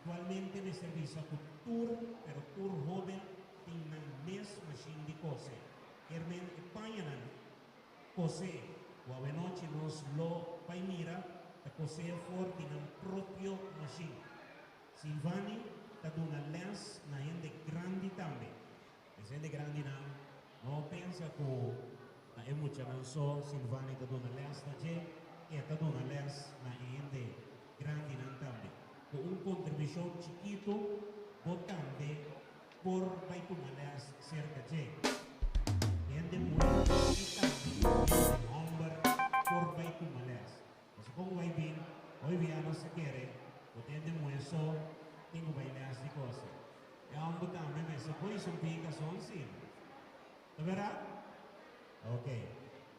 Aktualmente mester bisa ku tur, pero tur hóben tin nan mes mashin di kose. Kier men e pañanan kosé ku awenochi nos lo bai mira ta kosé for di nan propio mashin. Silvani ta duna lès na hende grandi tambe. Es hende grandinan no pensa ku ta e muchanan so Silvani ta duna lès na dje, e ta duna lès na e hende grandinan tambe. Ku un kontribushon chikitu bo tambe por bai tuma lès serka dje. Hende muhé i tambe hende hòmber por bai tuma lès. Pasobra kon bai bin hoy bia nos ta kere ku ta hende muhé so tin ku bai lès di kose. E hòmber tambe mester por hizo un pika son si. Ta bèrdat? Ok.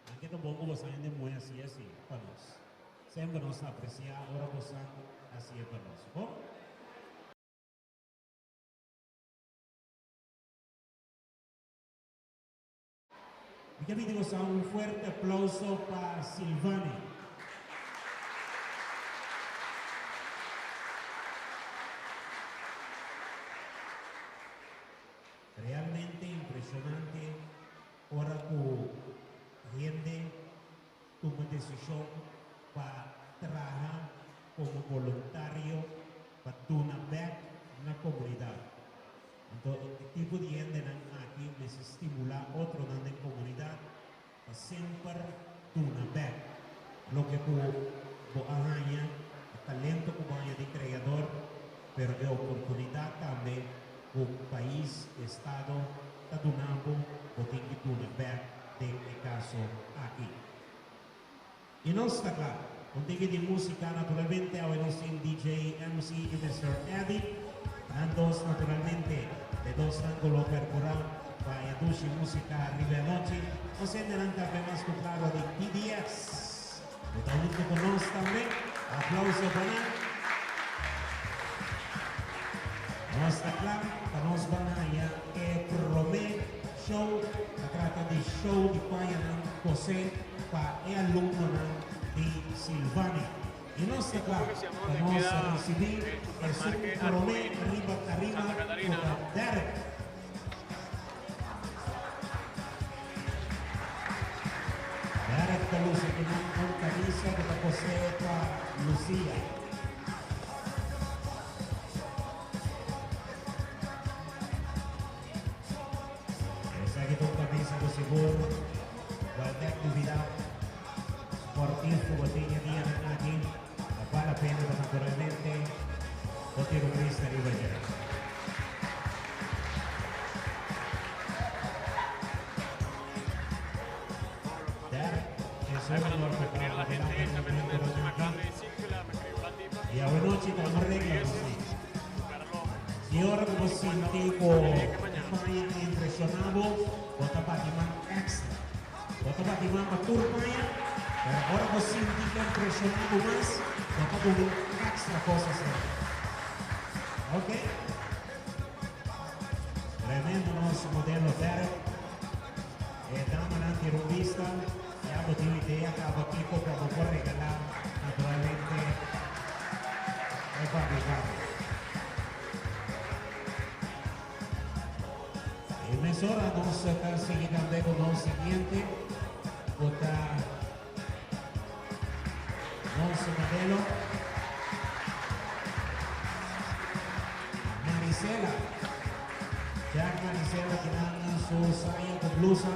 Anke ta bon ku boso hende muhé hasi asi pa nos. Semper nos ta apresiá ora bosan hasié pa nos. Bon? Mi ta pidi bosan un fuerte aplauso pa Silvani. Realmente impresionante ora cu hende tuma decision pa traha como voluntario pa duna bek na comunidad. Anto e tipo di hendenan aki mester stimulá otronan den komunidat pa semper duna bèk loke ku bo a haña, e talento ku bo haña di Kreador, pero e oportunidat tambe ku pais, estado ta duna bo, bo tin ki duna bèk den e kaso aki. I nos ta kla. Un tiki di músika naturalmente, awe nos tin DJ MC i Mister Eddy. Nan dos naturalmente, e dosnan ku lo perkurá pa e dushi músika riba e anochi. Nos hendenan tambe mas ku klaro di PDS ku ta huntu ku nos tambe. Aplauso pa nan. Nos ta kla pa nos ban haña e promé show. Ta trata di show di pañanan kosé. Pa e alumnonan di Silvania. I nos ta kla pa nos risibí esun promé riba tarima ku ta Derek. Derek ta lusi kinan un kamisa ku ta kosé pa Lucia. Esaki ta un camisa cu sigur cualke actividad sportief cu bo tin e dianan aki ta bal la pena pa naturalmente bo tira un bista riba dje. Derek es un honor pa ta dilanti di momento aki y awenochi ta un regla nos tin. Di ora ku bo sinti ku e paña a impreshoná bo, bo ta bati man èkstra. Bo ta bati man pa tur paña, pero ora bo sinti ku a impreshoná bo mas, bo ta duna un èkstra kos aserka. Ok. Tremendo nos modelo Derek. E damanan tira un bista, ya bo tin un idea kaba kiko pa bo por regalá naturalmente. E fabricado. E mesora nos ta sigui tambe cu nos siguiente cu ta nos modelo Marisela. Jack Marisela kinan su saya cu blusa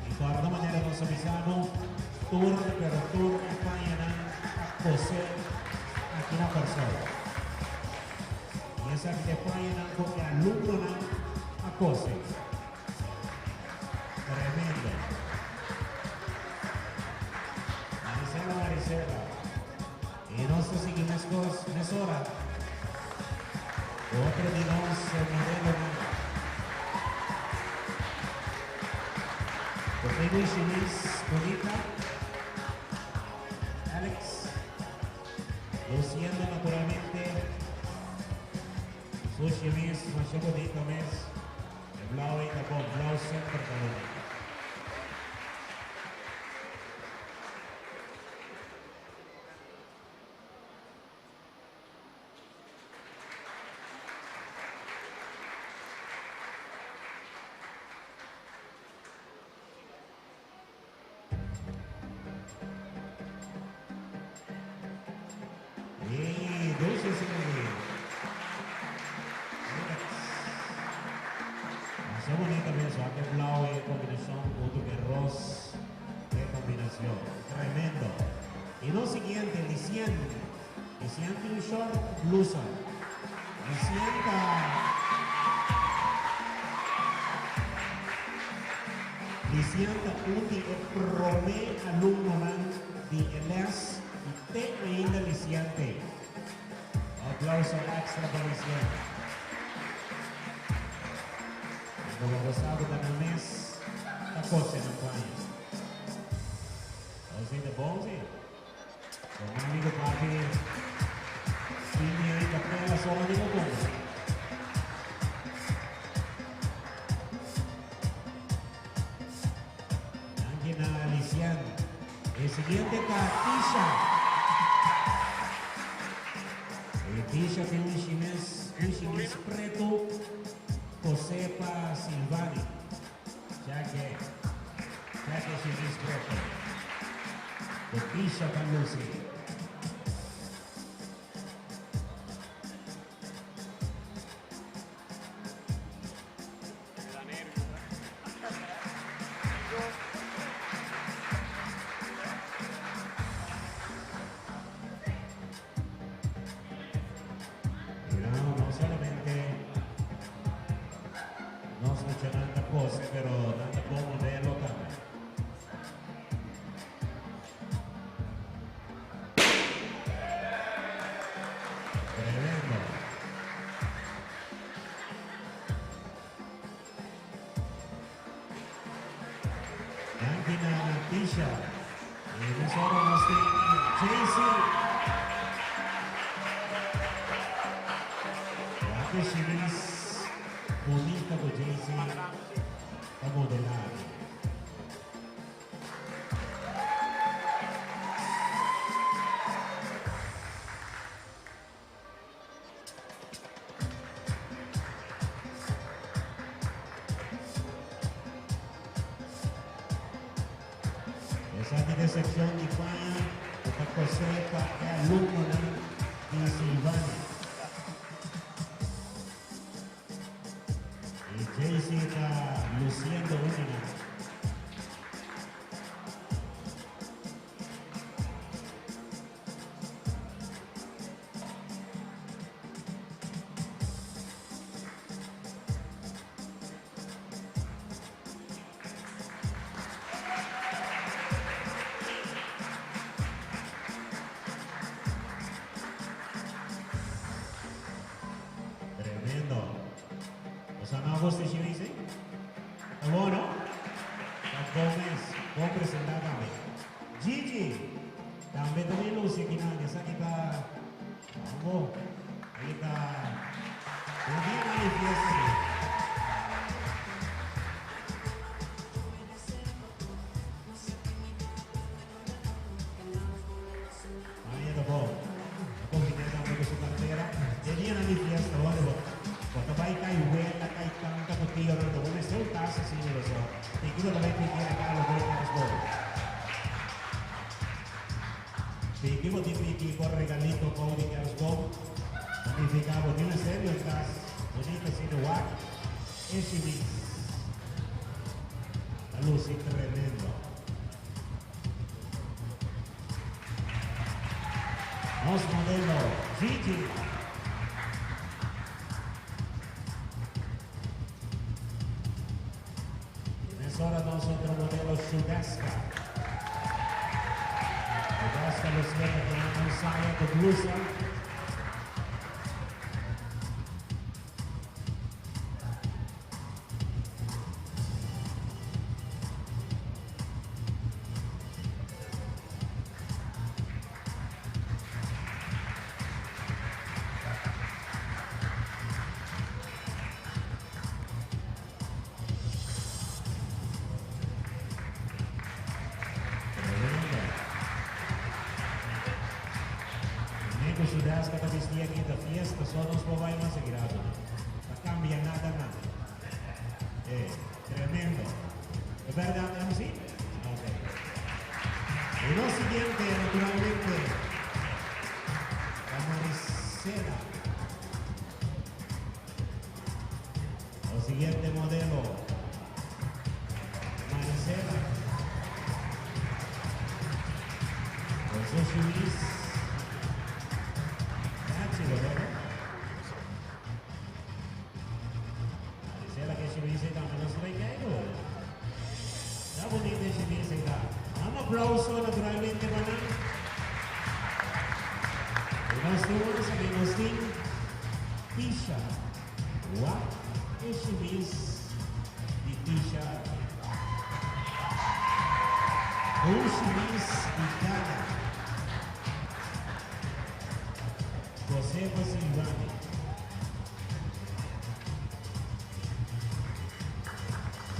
y corda manera nos a bisa bo tur pero tur e pañanan a cose. Aki na Kòrsou. I esaki ta e pañanan ku e alumnonan a kose. Tremendo. Marisela, Marisela. I nos ta sigui meskos mesora. Otro di nos modelonan. Ku tin un shimis bunita. Alex. Luciendo naturalmente su chemis masha bonito mes. E blauw ei ta bon, blauw semper ta bonito. un short blusa. Lucien ta Lucien ta un di e promé alumnonan di e les i te ainda Lucien t'ei. Aplauso extra pa Lucien. Bo lo sa ku ta nan mes ta kose nan paña. Bo sinti bon si? Bo mami ku papi bini ei ta pela sola di bo kumpra. Danki na Lisian. E siguiente ta Tisha. E Tisha tin un shimes, un shimis pretu. Josepa Silvani, Jaque, Jaque Shimis Preto, Leticia ta luci. Mira, no solamente nos muchanan ta cose, pero nan ta bon modelo tambe. Tremendo. Danki na Tisha. Y mesora nos tin JC. Wak e shimis bonita cu JC ta modela aki. Esaki ta e seccion di paña cu ta cose pa e alumnonan di Silvania. Y Jaycee ta luciendo un di nan. Tremendo. Bo sa no gusta e shimis ei? Ta bon no? Ta bon mes. Bon presenta tambe. Gigi. Tambe ta bin luci akinan. Esaki ta Amo. Ahí ta. Un dia nan di fiesta mi. Ahí ta bon. A combina tambe cu su cartera. E dia nan di fiesta hoor bo. Bo ta bay cay wela, cay canta cu tionan. Bo mester un tas asina lo so. Piki bo ta bay piki regalo bo mes bo. Piki bo tin piki bo regalito kou di kerstboom. Ta nifiká bo tin un serio en kas bunita asina wak e shimis. Ta lusi tremendo. Nos modelo Gigi. Mesora nos otro modelo Shudeska. Shudeska lo siente con un saya cu blusa. Tremendo. Promé ku Shudeska ta bisti aki ta fiesta so nos por bai mas aki rato. Ta cambia nada nada. Eh, tremendo. E berdad MC? Ok. Y lo siguiente naturalmente ta Marisela. Lo siguiente modelo, Marisela. Con su chemise. Aplauso naturalmente pa nan. I nos tin un esaki, nos tin Tisha. Wak e shimis di Tisha aki. Un shimis di gala. Josefa Silvani.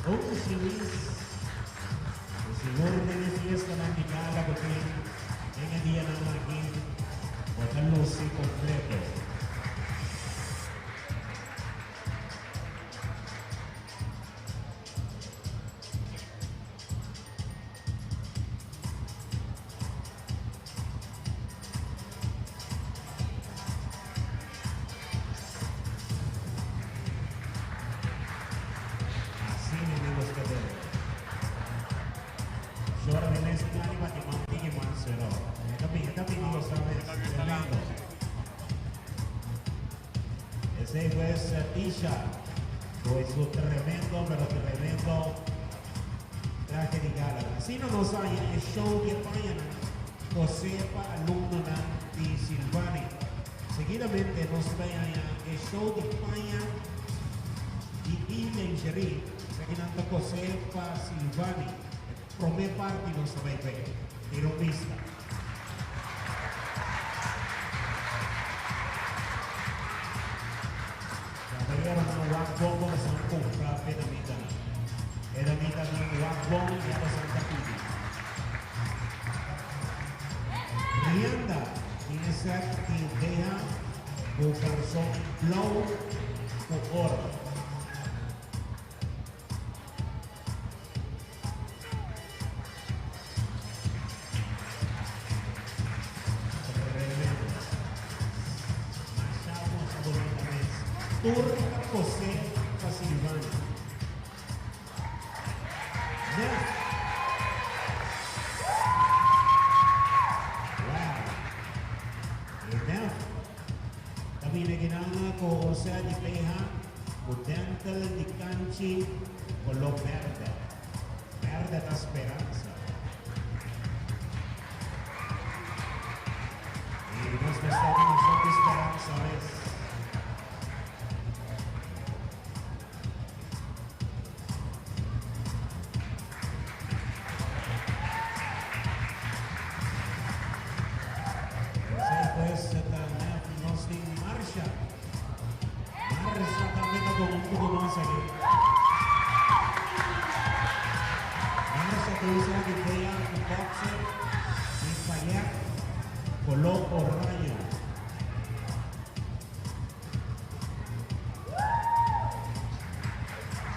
Un shimis ku sigur den e fiestanan di gala ku tin den e dianan aki bo ta lusi kompleto. Asina mi busca den. Shora mi mes plani bati man tiki mas pero e ta bin e ta bin gosa mes tremendo. Esey pues Tisha cu su tremendo pero tremendo traje di gala. Asina nos haña e show di e pañanan cosé pa alumnonan di Silvani. Seguidamente nos ta bay haña e show di paña di e lingerie. Esakinan ta cosé pa Silvani. E prome parti nos ta bay bay. Tira un bista. Caballeronan wak bon bo pasan cumpra p'e damitanan. E damitanan wak bon e pasan ta pidi. Rienda tin e set di deha cu carson blauw cu oro. Tremendo. Masha masha bonita mes. Tur ta cose pa Silvana. Nef. Wow. E nef ta bini kinan cu un set di peha cu dental di canchi color berde. Berde ta speransa. Y nos mester di masha hopi speransa mes. Esei pues ta nef nos tin marsha. Marsha tambe ta con un poco mas aki. Marsha ta usa di bea cu boxer di payet color oraño.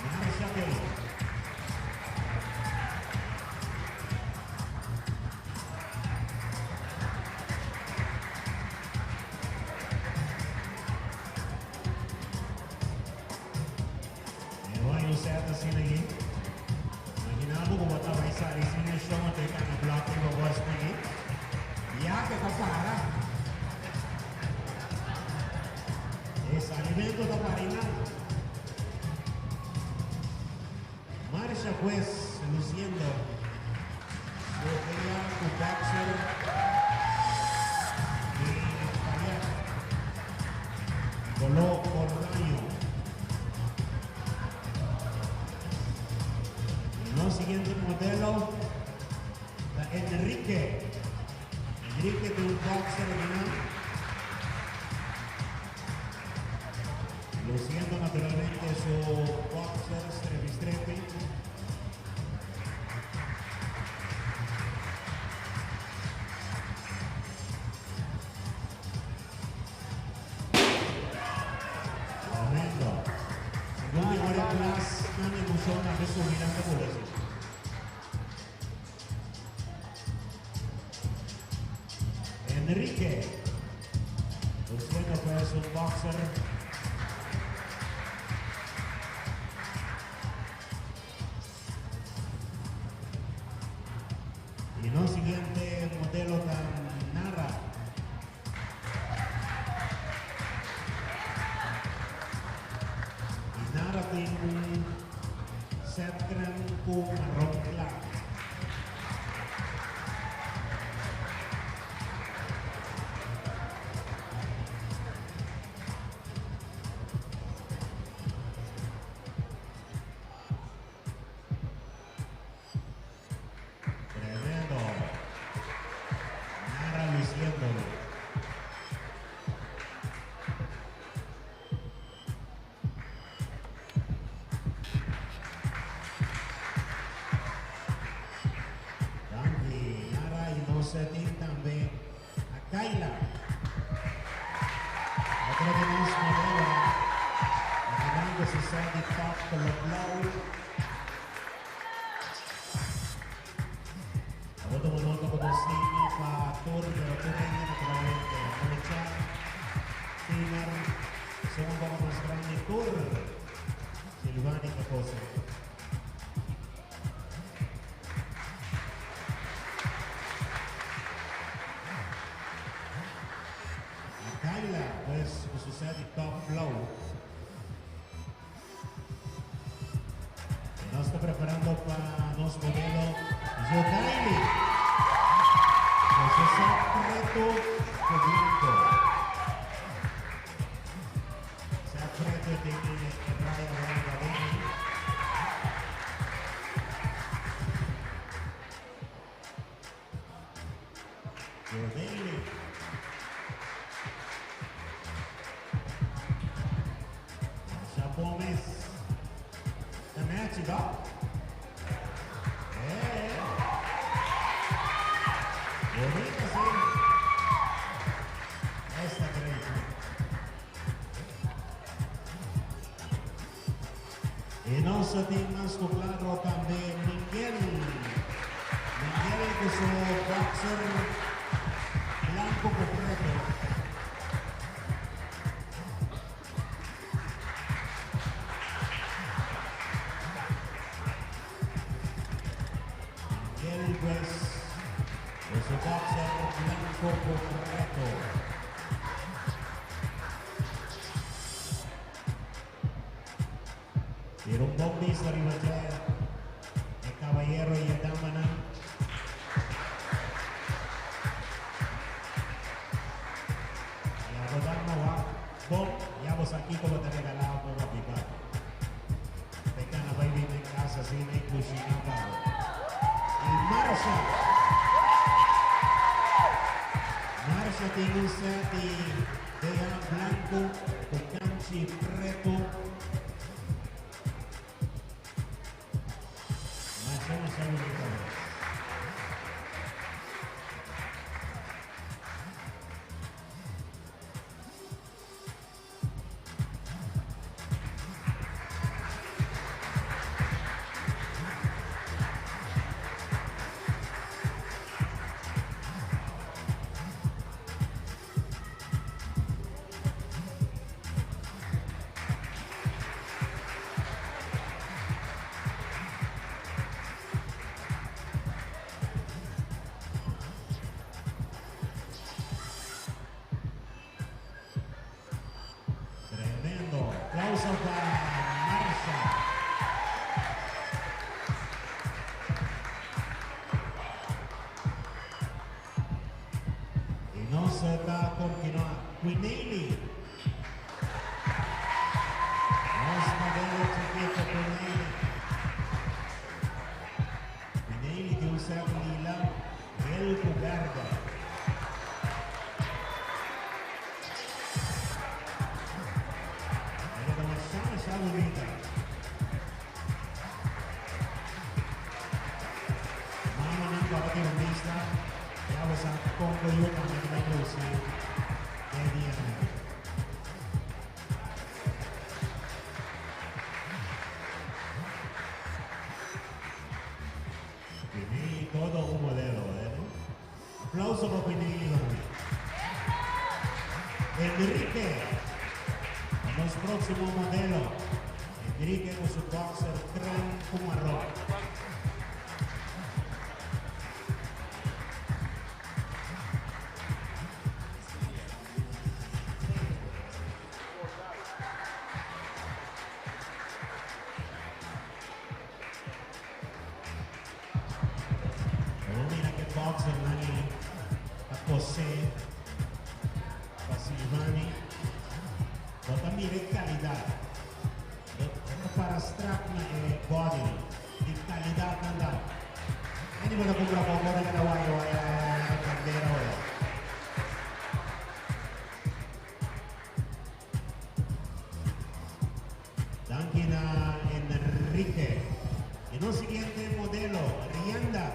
Marsha Day. E hoy un set asina aki. Imagina bo ku bo ta bai sali sin e show anto e kana blòk riba bos aki. Ya ke ta para. E salimento ta para einan. Marsha pues luciendo su bea cu boxer di payet color oranje. Y nos siguiente modelo ta Enrique. Enrique tin un boxer original. Luciendo naturalmente su boxer strepi strepi. Tremendo. Segun mi ora klas nan emocion tambe subi nan ta bula así. Enrique. Luciendo pues un boxer. Y nos siguiente modelo ta Nara. Y Nara tin un set creme cu marron cla. color blauw. Awor tuma nota cu nos tin pa tur, pero tur hende naturalmente. Mucha, tiener, esun un poco mas grandi, tur Silvani ta cose. Kaila, pues, cu su set di top blauw. Y nos ta preparando pa nos modelo Jodaily. Cu su set preto cu blanco. Set preto tin e raya blanco aden. Jodaily. Masha bon mes. Ta match, ba? Eh. Bonita, si. Esta great. Y nos tin mas cu claro tambe Miguel. Miguel cu su boxer blanco cu preto. Miguel, pues, cu su boxer blanco cu preto. Tira un bon bista riba dje, e cabayero y e damanan. Ya bo dama wak bon, ya bo sa kico bo ta regala bo papi papi. Te cana bay bin den cas asina y cushina pa bo. Y Marsha. Marsha tin un set di BH blanco cu canchi preto. Masha masha bunita mes. Tremendo. Aplauso pa Marsha. Y nos ta continua. Quinely. Nos modelo chikito Quinely. Quinely tin un set lila, geel cu berde. Ela ta masha masha bunita. Mamanan cu tabata tin un bista, ya bo sa con bo yu tambe ta bay luci den dia nan. Quinely todo un modelo, eh? Aplauso pa Quinely tambe. Enrique, nos proximo modelo. Enrique cu su boxer crem cu marron. Bo mira cu e boxernan ey ta cose pa Silvani. Bo ta mira e calidad. Bo ta para strak na e body nan. Di calidad nan ta. Andy bo ta cumpra poco ora cu ta waya waya e bandera hoy. Danki na Enrique. Y nos siguiente modelo, Rianda.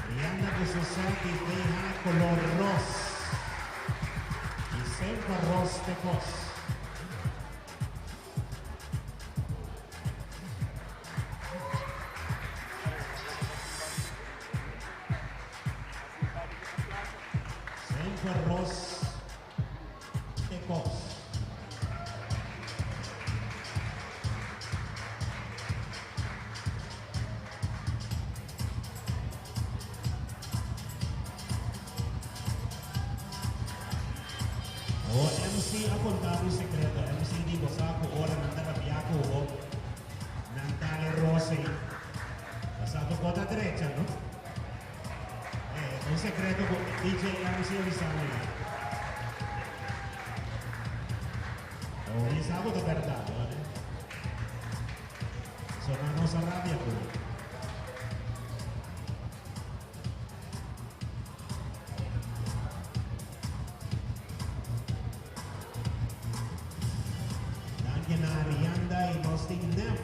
Rianda cu su set di BH color ros. Y semper ros te cos. MC a konta mi un sekreto. MC di bo sa ku ora nan ta rabia ku bo, nan dal e rose. Bo sa ku bo ta drecha, no? Eh, ta un sekreto ku DJ MC a bisa mi. Bo bisa ku ta bèrdat, no? So nan no sa rabia ku bo. Danki na Rianda y nos tin Nef.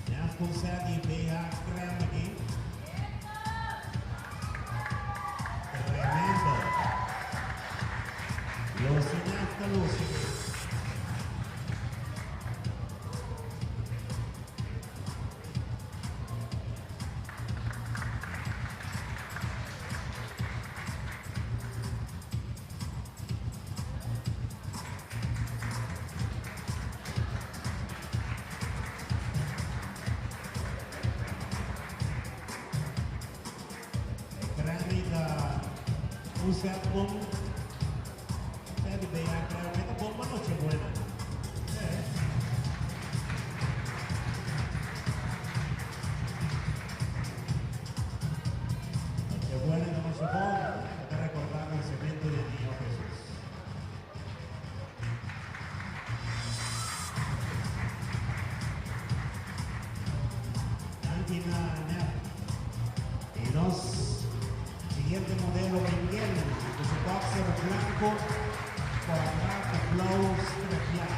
Nef con set di BH creme aki. Tremendo. Lucy Nef ta lucy. E kremi ta un set bon. Set di BA kremi ta bon pa noche buena. Eh. Noche buena ta masha bon. Ta recorda nacemento di Niño Jesus. Danki na Nef. Y nos siguiente modelo Miguel cu su boxer blanco cuadra cu blauw strepiá.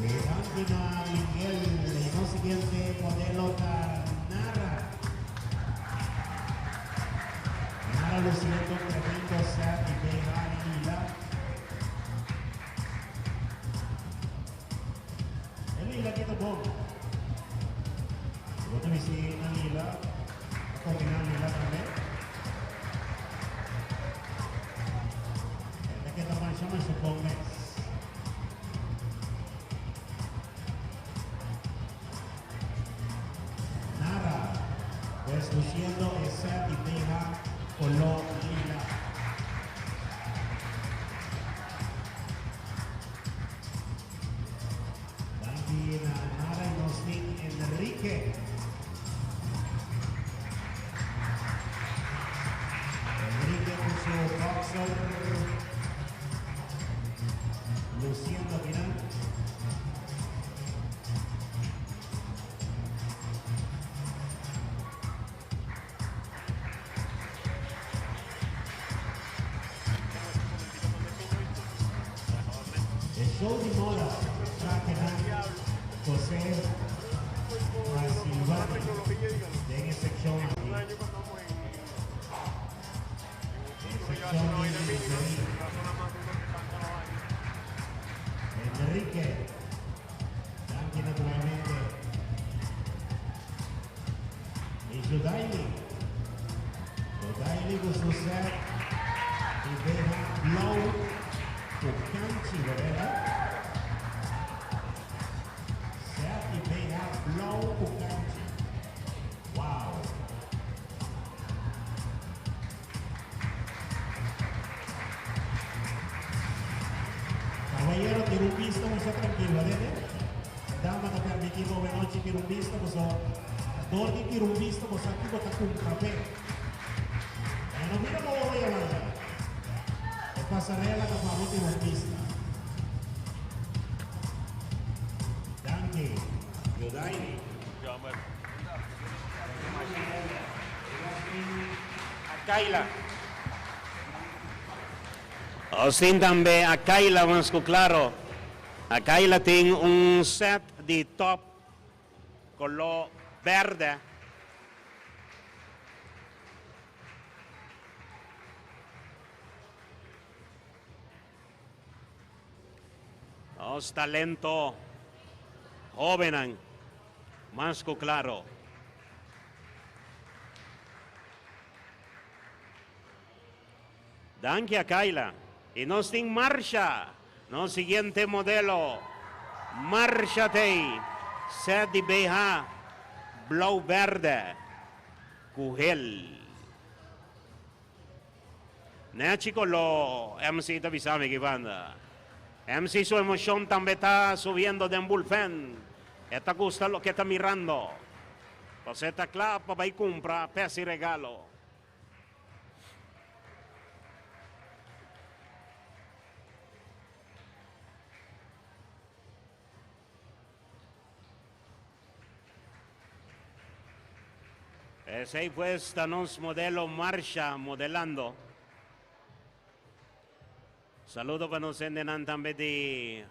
Danki na Miguel. Y nos siguiente modelo ta Nara. Nara luciendo un tremendo set di BH lila. E lila aki ta bon. Bo ta bisti na lila, ta combina lila tambe. E ta keda masha masha bon mes. Nara, pues luciendo e set di BH color lila. Danki na Nara y nos tin Enrique. Enrique cu su boxer luciendo akinan. E show di moda trahenan José Masilvani den e seccion aki. E seccion di lingerie. Enrique. Danki naturalmente. Y Judaily. Judaily cu su set di beha blauw cu canchi, verdad? Set di beha blauw cu canchi. Wow! Caballero tira un bista masha trankil, wadete? E dama ta permití bo awenochi tira un bista boso dor di tira un bista bo sa kico ta cumpra p'e. E no mira bo wowo Yolanda. E pasarela ta pa bo tira un bista. Danki, Yodaini. A Kayla. Austin tambe a Kayla mas ku klaro. A Kayla tin un set di top koló bèrdè. Nos talento hóbennan mas ku klaro. Danki a Kayla. I nos tin Marsha, nos siguiente modelo. Marsha t'ei, set di BH blou bèrdè ku hel. Nechi kolo, MC ta bisa mi aki banda. MC su emocion tambe ta subiendo den bullpen. E ta gusta loke e ta mirando. Pasobra e ta kla pa bai kumpra pes i regalo. Esey pues ta nos modelo Marsha modelando. Saludo pa nos hendenan tambe di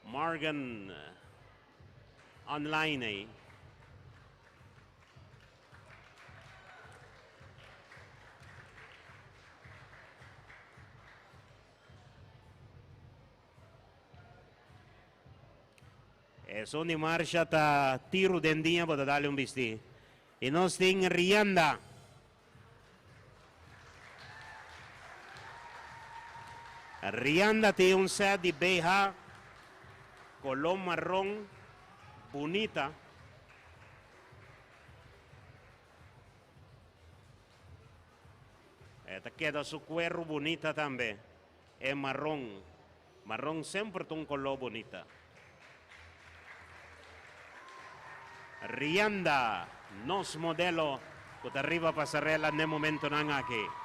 Morgan Online ey. Esun di Marsha ta tiru den dia bo ta dale un bisti. I nos tin Rianda. Rianda tin un set di BH koló marron bunita. E ta keda su kueru bunita tambe. E marron. Marron semper ta un koló bunita. Rianda, nos modelo ku ta riba pasarela n'e momentonan aki.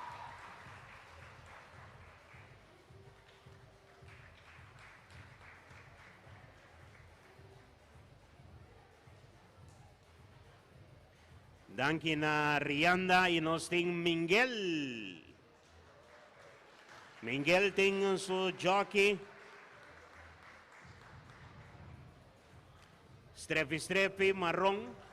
Danki na Rianda i nos tin Mingel. Mingel tin su jockey. Strepi strepi marron.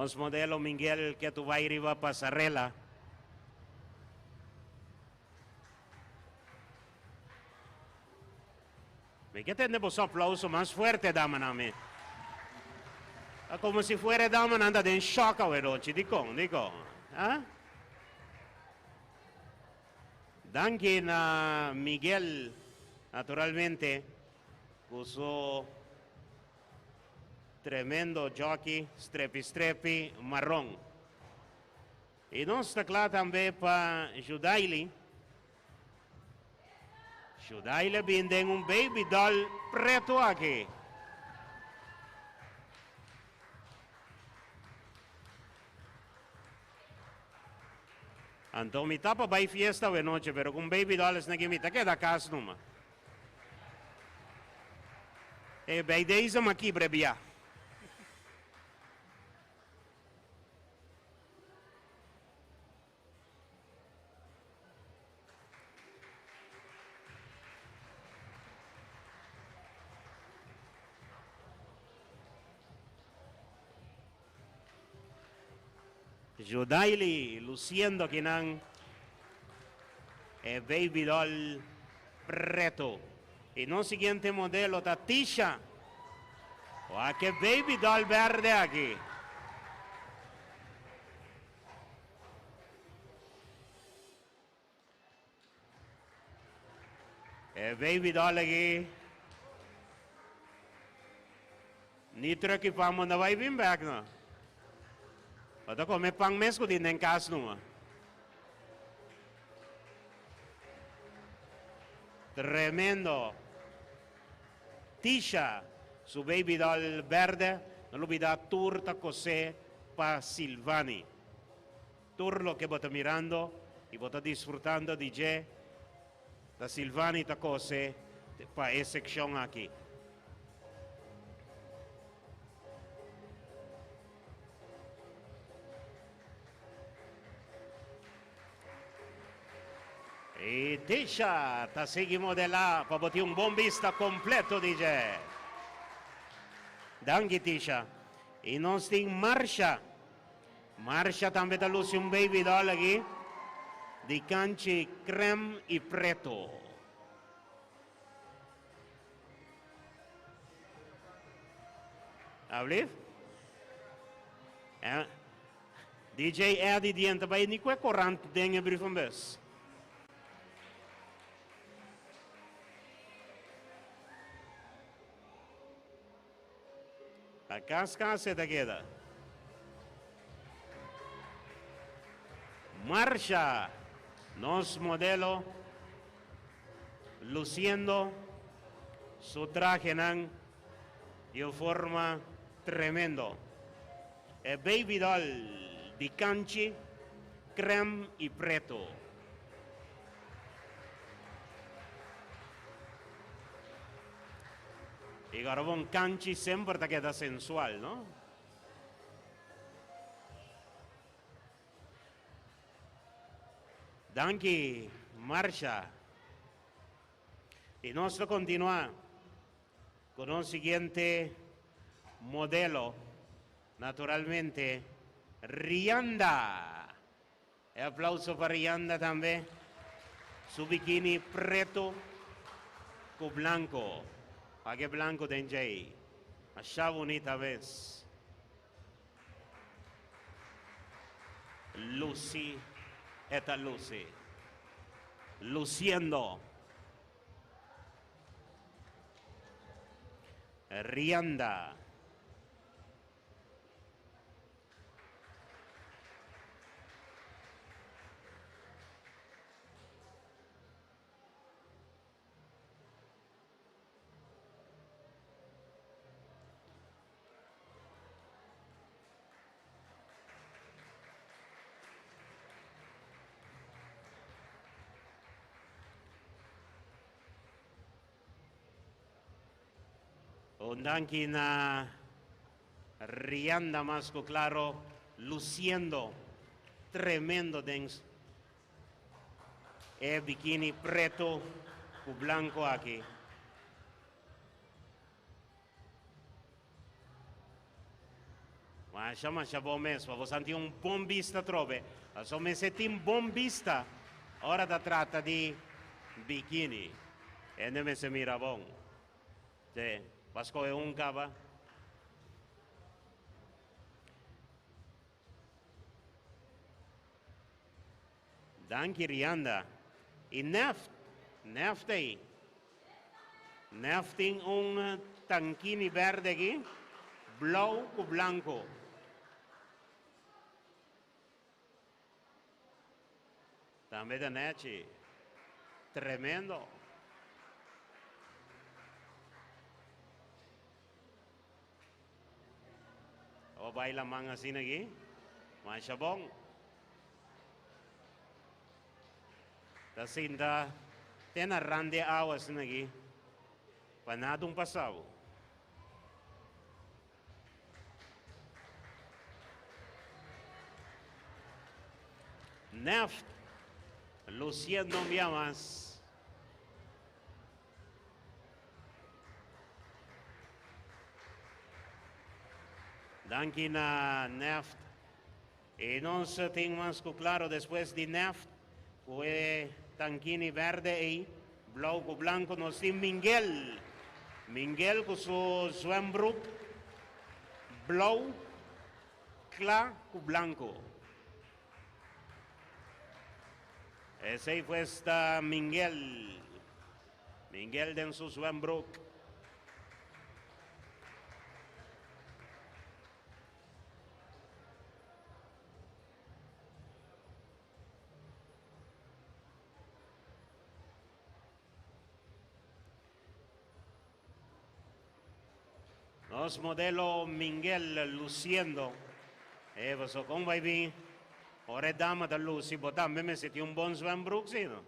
Nos modelo Miguel ke tu bai riba pasarela. Mi ke tende boso aplauso mas fuerte, damanan mi. Ta como si fuera e damanan ta den shock awerochi. Dikon? Dikon? Ha? Danki na Miguel, naturalmente, ku su Tremendo jockey, strepi strepi, marron. Y nos ta cla tambe pa Judaily. Judaily a bin den un baby doll preto aki. Anto mi ta pa bay fiesta awe noche, pero cu un baby doll esaki mi ta keda cas numa. E bij deze ma kibre bia. Judaily luciendo akinan e baby doll preto. Y nos siguiente modelo ta Tisha. Wak e baby doll berde aki. E baby doll aki ni truck i pan bo no bai bin bek no. Bo ta come pan mes cu tin den cas numa. Tremendo. Tisha su baby doll berde, no lubida tur ta cose pa Silvani. Tur loke bo ta mirando y bo ta disfrutando di dje ta Silvani ta cose pa e seccion aki. I Tisha ta sigui modelá pa bo tin un bon bista kompleto di dje. Danki Tisha. I nos tin Marsha. Marsha tambe ta lusi un baby doll aki di kanchi krem i preto. Alblief? Eh? DJ Eddie dien ta bai ni ku e korant den e brievenbus. Ta kas kas e ta keda. Marsha, nos modelo luciendo su trahenan di un forma tremendo. E baby doll di kanchi, krem i preto. I garabon kanchi semper ta keda sensual, no? Danki, Marsha. I nos ta kontinuá ku nos siguiente modelo, naturalmente, Rianda. E aplauso pa Rianda tambe. Su bikini preto ku blanko. Wak e blanko den djei. Masha bunita mes. Lusi e ta lusi. Luciendo. Rianda. Un danki na Rianda mas ku klaro luciendo tremendo den e bikini preto ku blanco aki. Masha masha bon mes, pa bosan tin un bon bista atrobe. Pasobra mester tin bon bista ora ta trata di bikini. Hende mester mira bon. Sí, pa skohe un kaba. Danki Rianda. I Neft, Neft ei. Neft tin un tankini berde aki, blou ku blanko. Tambe ta nechi. Tremendo. Abo baila man asina aki. Masha bon. Ta sinta te na rand di awa asina aki. Pa nada un pasabo. Neft, luciendo un bia mas. Danki na Neft. I nos tin mas ku klaro despues di Neft ku e tankini berde ei, blou ku blanku, nos tin Mingel. Mingel ku su zwembruk blou kla ku blanku. Esei pues ta Mingel. Mingel den su zwembruk. Nos modelo Mingel luciendo. Eh, paso con bai bin? Ora e dama ta luci, bo tambe mester tin un bon zwembroek, si no?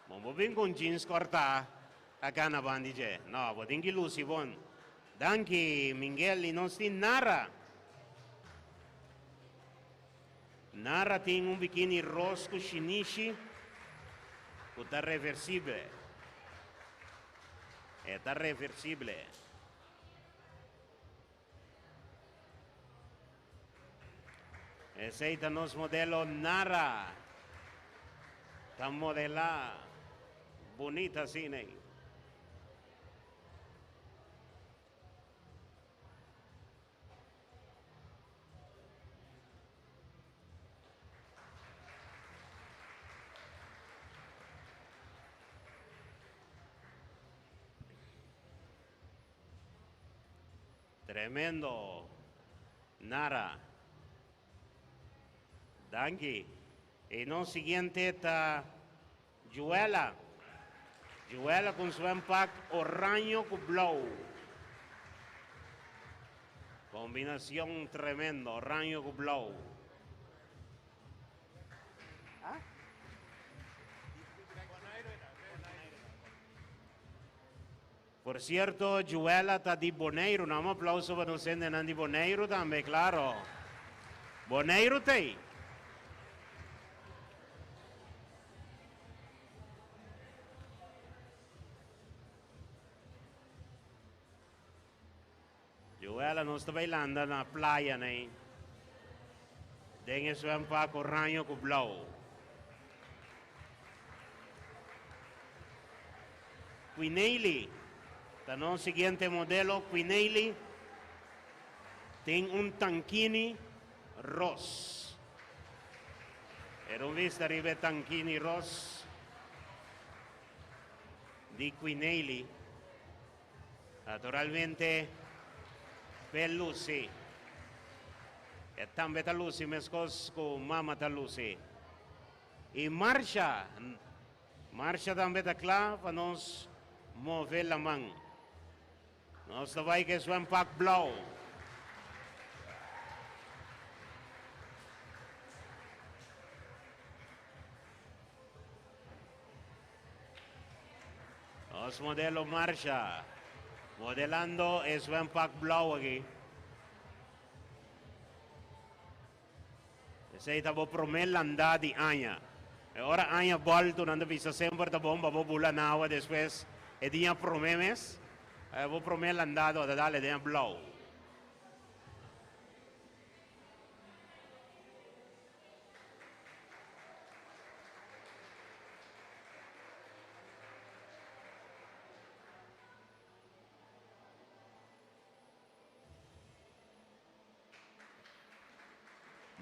Bo bo bin con jeans corta a cana bandi dje. No, bo tin ki luci bon. Danki, Mingel, y nos tin Nara. Nara tin un bikini ros cu shinishi. Ku ta reversible. E ta reversible. Esei ta nos modelo Nara. Ta modelá bunita asina ei. Tremendo. Nara. Danki. E nos siguiente ta Juela. Juela ku swempak oraño ku blou. Kombinashon tremendo, oraño ku blou. Por sierto, Juela ta di Boneiru. No, un aplauso pa nos hendenan di Boneiru tambe, klaro. Boneiru t'ei. Juela, nos ta bai landa na playa nei. Den e swempak oraño ku blou. Quinely ta nos siguiente modelo. Quinely tin un tankini ros. Era un vista riba e tankini ros di Quinely. Naturalmente p'e luci. E tambe ta luci mescos cu mama ta luci. Y Marsha, Marsha tambe ta cla pa nos move laman. Nos ta bay cu e zwempak blauw. Nos modelo Marsha, modelando e zwempak blauw aki. Esei ta bo promé landá di aña. E ora aña bòltu nan ta bisa semper ta bon pa bo bula na awa despues e dia promé mes. Bo promé landado ta dal e den blou.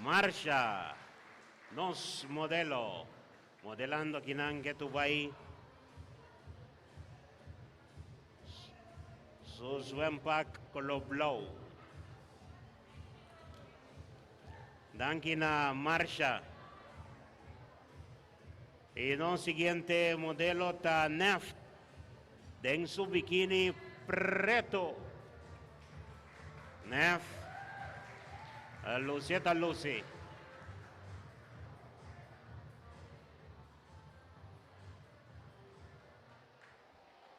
Marsha, nos modelo, modelando akinan ke tu bai su zwempak koló blou. Danki na Marsha. I nos siguiente modelo ta Neft den su bikini preto. Neft a luci ta luci.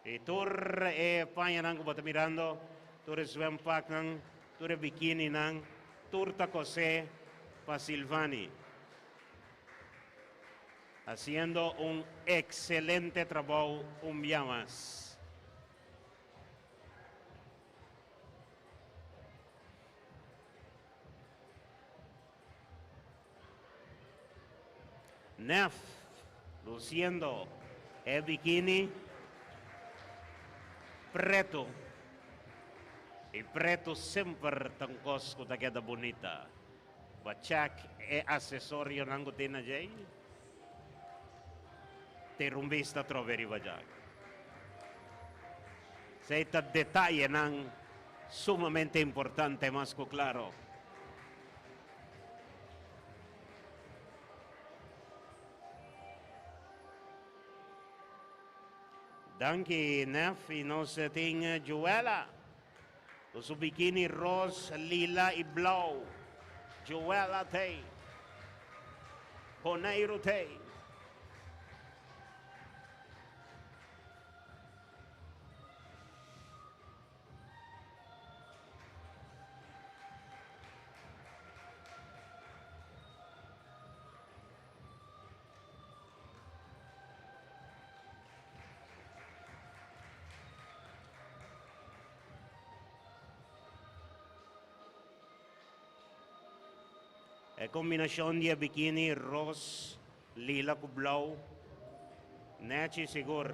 I tur e pañanan ku bo ta mirando, tur e zwempaknan, tur e bikininan, tur ta kosé pa Silvani. Hasiendo un ekselente trabou un bia mas. Nef, luciendo e bikini preto. Y preto semper ta un cos cu ta keda bunita. Bo a check e accesorionan cu tin alley? Tira un bista atrobe riba dja. Esey ta detayenan sumamente importante mas cu claro. Danki Nef y nos tin Joella cu su bikini ros, lila y blauw. Joella tey. Boneiru tey. E kombinashon di e bikini ros, lila ku blou, nèchi sigur.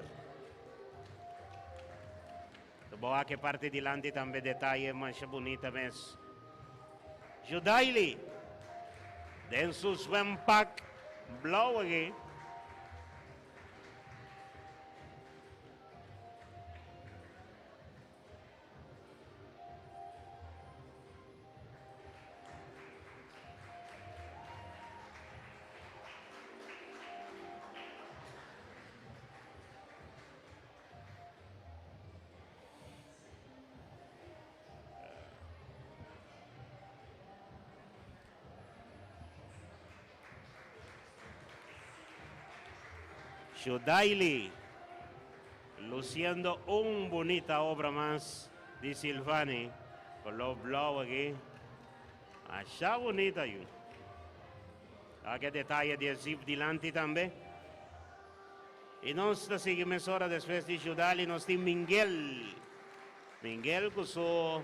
Ta bo wak e parti dilanti tambe detaye masha bunita mes. Judaily den su zwempak blou aki. Shudaily luciendo un bunita obra mas di Silvani, color blauw aki. Asha bunita yu. Aki detaye di e zip dilanti tambe. Y nos ta sigui mesora despues di Shudaily nos tin Mingel. Mingel cu su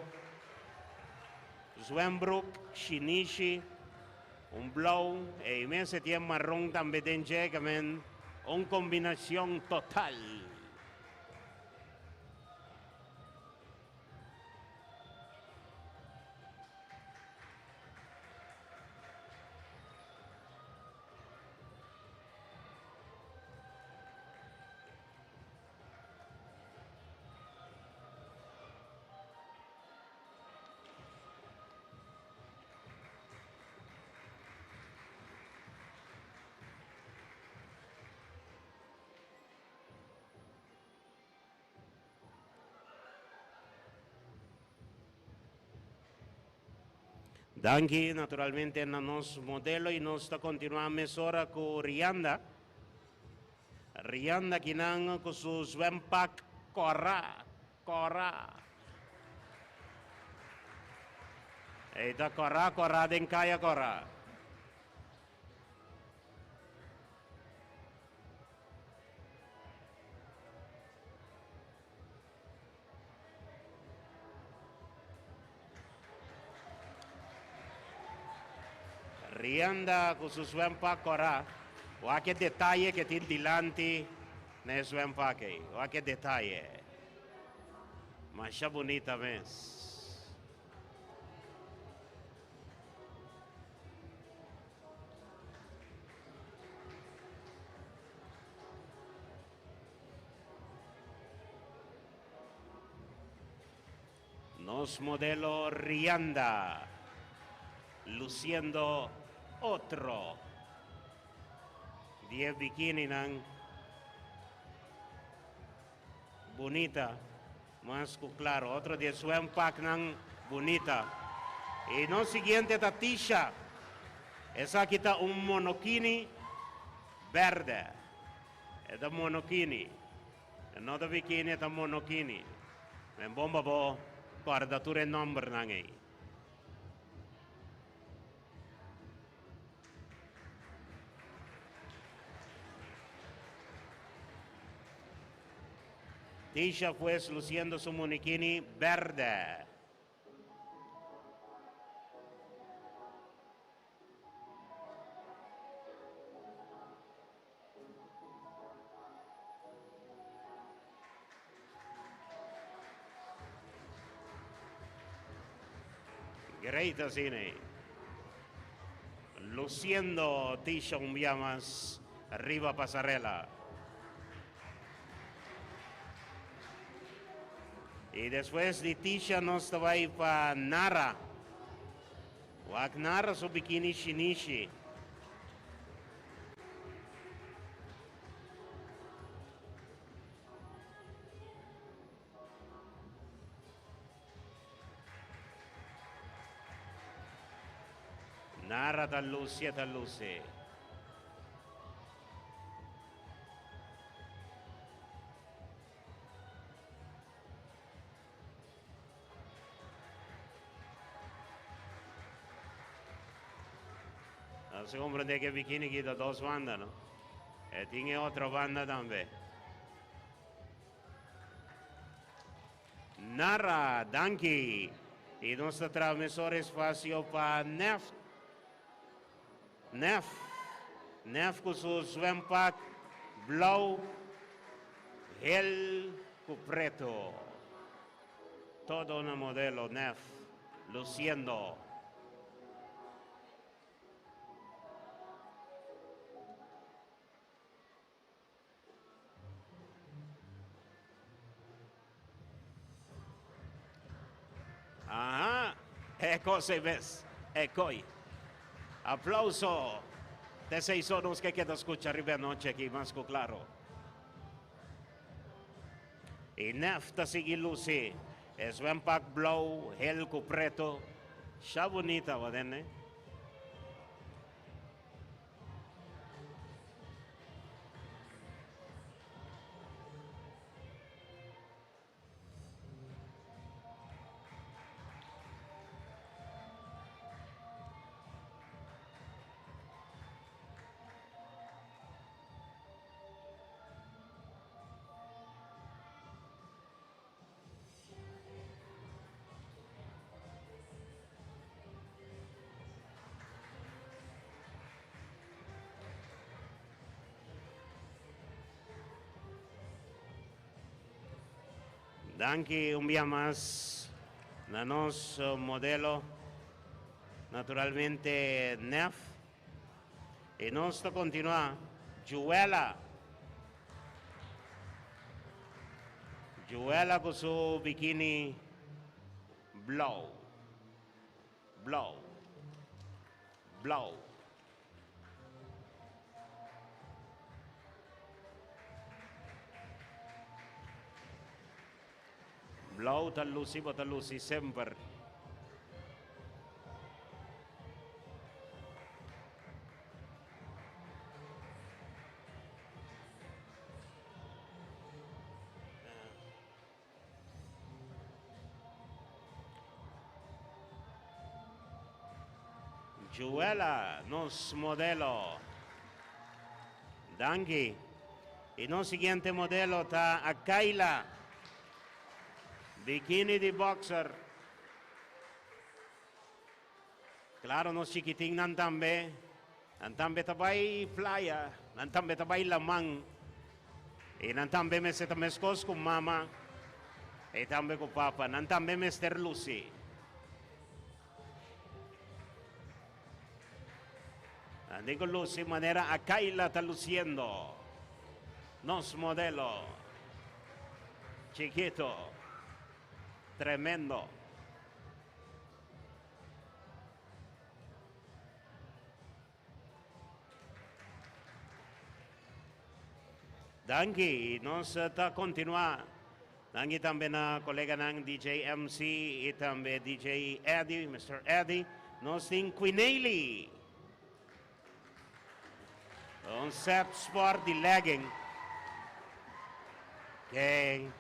zwembroek shinishi. Un blou e mes e tin maron tambe den dje ke men un kombinashon total. Danki naturalmente na nos modelo y nos ta continua mesora cu Rianda. Rianda kinan cu su zwempak cora. Kòrá. E ta kòrá kòrá den kaya kòrá. Rienda ku su zwempak kòrá. Wak e detaye ke tin dilanti na e zwempak ei. Wak e detaye. Masha bunita mes. Nos modelo Rianda luciendo otro di e bikininan bunita, mas cu claro otro di e zwempaknan bunita. Y nos siguiente ta Tisha, esaki ta un monokini berde, e ta monokini. E no ta bikini, e ta monokini. Men bon pa bo kòrda tur e nòmbernan ei. Tisha pues luciendo su monikini bèrdè. Great asina. Luciendo Tisha un bia mas riba pasarela. Y despues di Tisha nos ta bai pa Nara. Wak Nara su bikini shinishi. Nara ta lucia ta luce. Se comprende que bikini kita dos banda, no? E tin e otro banda tambe. Nara, danki. Y nos ta traha mesora espacio pa Neft. Nef, Nef ku su zwempak blou, hel ku preto. Todo una modelo, Nef, luciendo. Aha, e kos ei mes, e koi. Aplauso. T'esei so nos ke keda skucha riba e anochi aki, mas ku klaro. I Nef ta sigui lusi. E zwempak blou, hel ku preto. Sha bunita, waden, ne? Danki un bia mas na nos modelo, naturalmente Nef. I nos ta kontinuá, Juela. Juela ku su bikini blou. Blou. Blou. Blou ta lusi, bo ta lusi semper. Juela, nos modelo. Danki. Y nos siguiente modelo ta Akaila. Bikini di boxer. Claro, nos chikitinnan tambe. Nan tambe ta bai playa, nan tambe ta bai laman. I nan tambe mester ta meskos ku mama i tambe ku papa. Nan tambe mester lusi. Nan tin ku lusi manera Akayla ta lusiendo. Nos modelo chikito. Tremendo. Danki, nos ta kontinuá. Danki tambe na koleganan DJ MC i tambe DJ Eddie, Mister Eddie. Nos tin Quinely. Un set sport di legging. Oké.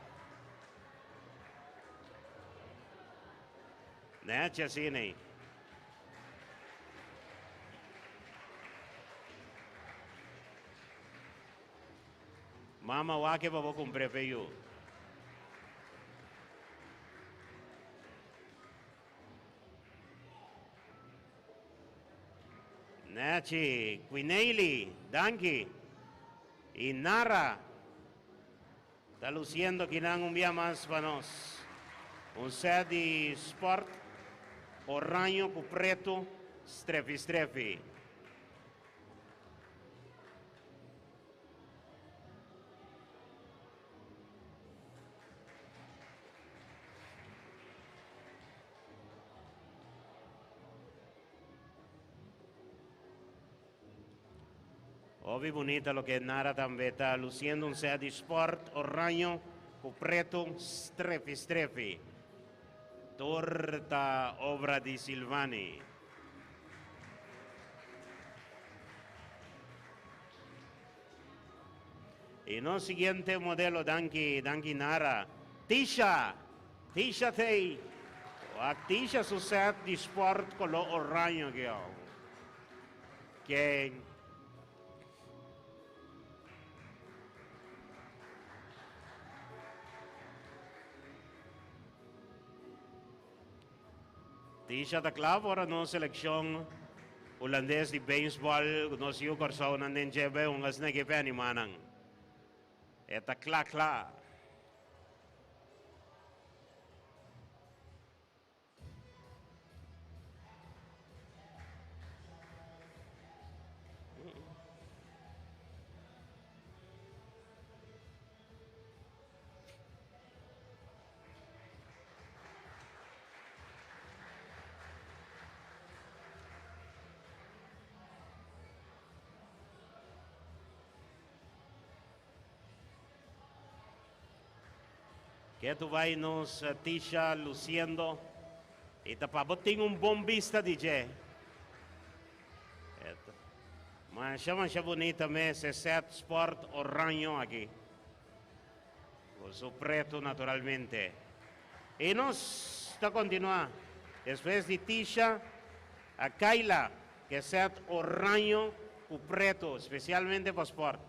Nechi asina ei. Mama wak e pa bo kumpr'é p'e yu. Nechi, Quinely, danki. I Nara ta luciendo kinan un bia mas pa nos. Un set di sport oraño ku pretu strefi strefi. Hopi bunita loke Nara tambe ta luciendo un set di sport oraño cu preto strefi strefi. Tur ta obra di Silvani. Y nos siguiente modelo, danki, danki Nara. Tisha, Tisha t'ey. Wak Tisha su set di sport color oraño aki awo. Ken? Tisha ta kla ora nos selekshon. Hulandes di beisbòl ku nos yu Kòrsounan den dje bai hunga asina ke p'e animá nan. E ta kla kla. Ketu bai nos Tisha luciendo y ta pa bo tin un bon bista di dje. Masha masha bunita mes e set sport oraño aki. Cu su preto naturalmente. Y nos ta continua despues di Tisha a Kayla cu e set oraño cu preto specialmente pa sport.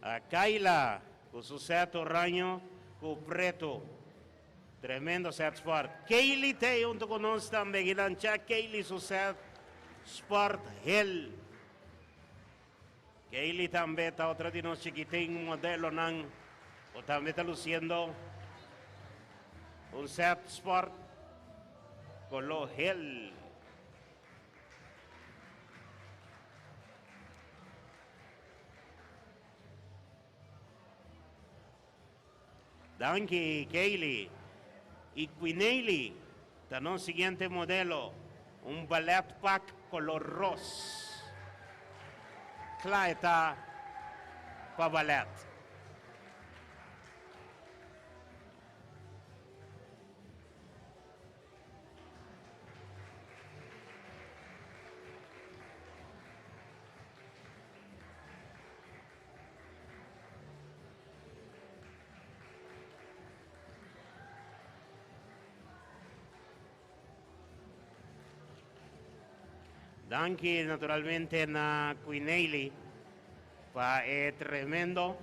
A Kayla cu su set oraño cu preto. Tremendo set sport. Kaylee t'ey hunto cu nos tambe. Gilancha Kaylee su set sport hel. Kaylee tambe ta otro di nos chikitin modelonan cu tambe ta luciendo un set sport color hel. Danki Kaylee y Quinaylee ta nos siguiente modelo, un ballet pak color ros. Cla e ta pa ballet. Danki naturalmente na Quinaylee pa e tremendo,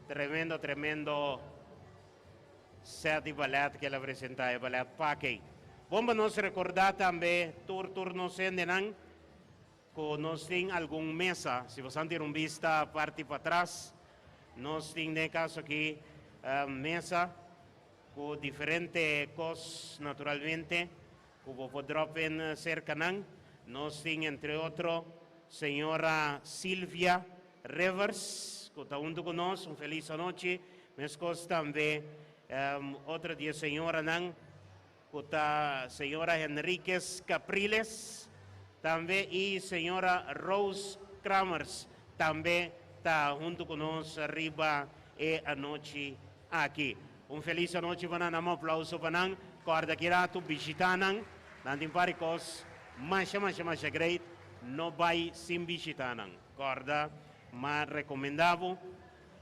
tremendo, tremendo set di ballet ku el a presentá, e ballet Pakey. Bon pa nos rekordá tambe tur tur nos hendenan Ku nos tin algun mesa, si bosan tira un bista parti patras, nos tin den e kaso aki mesa ku diferente kos naturalmente ku bo por drop in serka nan. Nos tin entre otro señora Silvia Rivers ku ta huntu ku nos, un felis anochi. Meskos tambe otro di e señoranan. Ku ta señora Henriquez Capriles tambe i señora Rose Kramers tambe ta huntu ku nos riba e anochi aki. Un felis anochi pa nan, dam un aplauso pa nan. Kòrda ki ratu bishitá nan, nan tin par di kos masha masha masha great, no bai sin bishitá nan. Kòrda m'a rekomendá bo,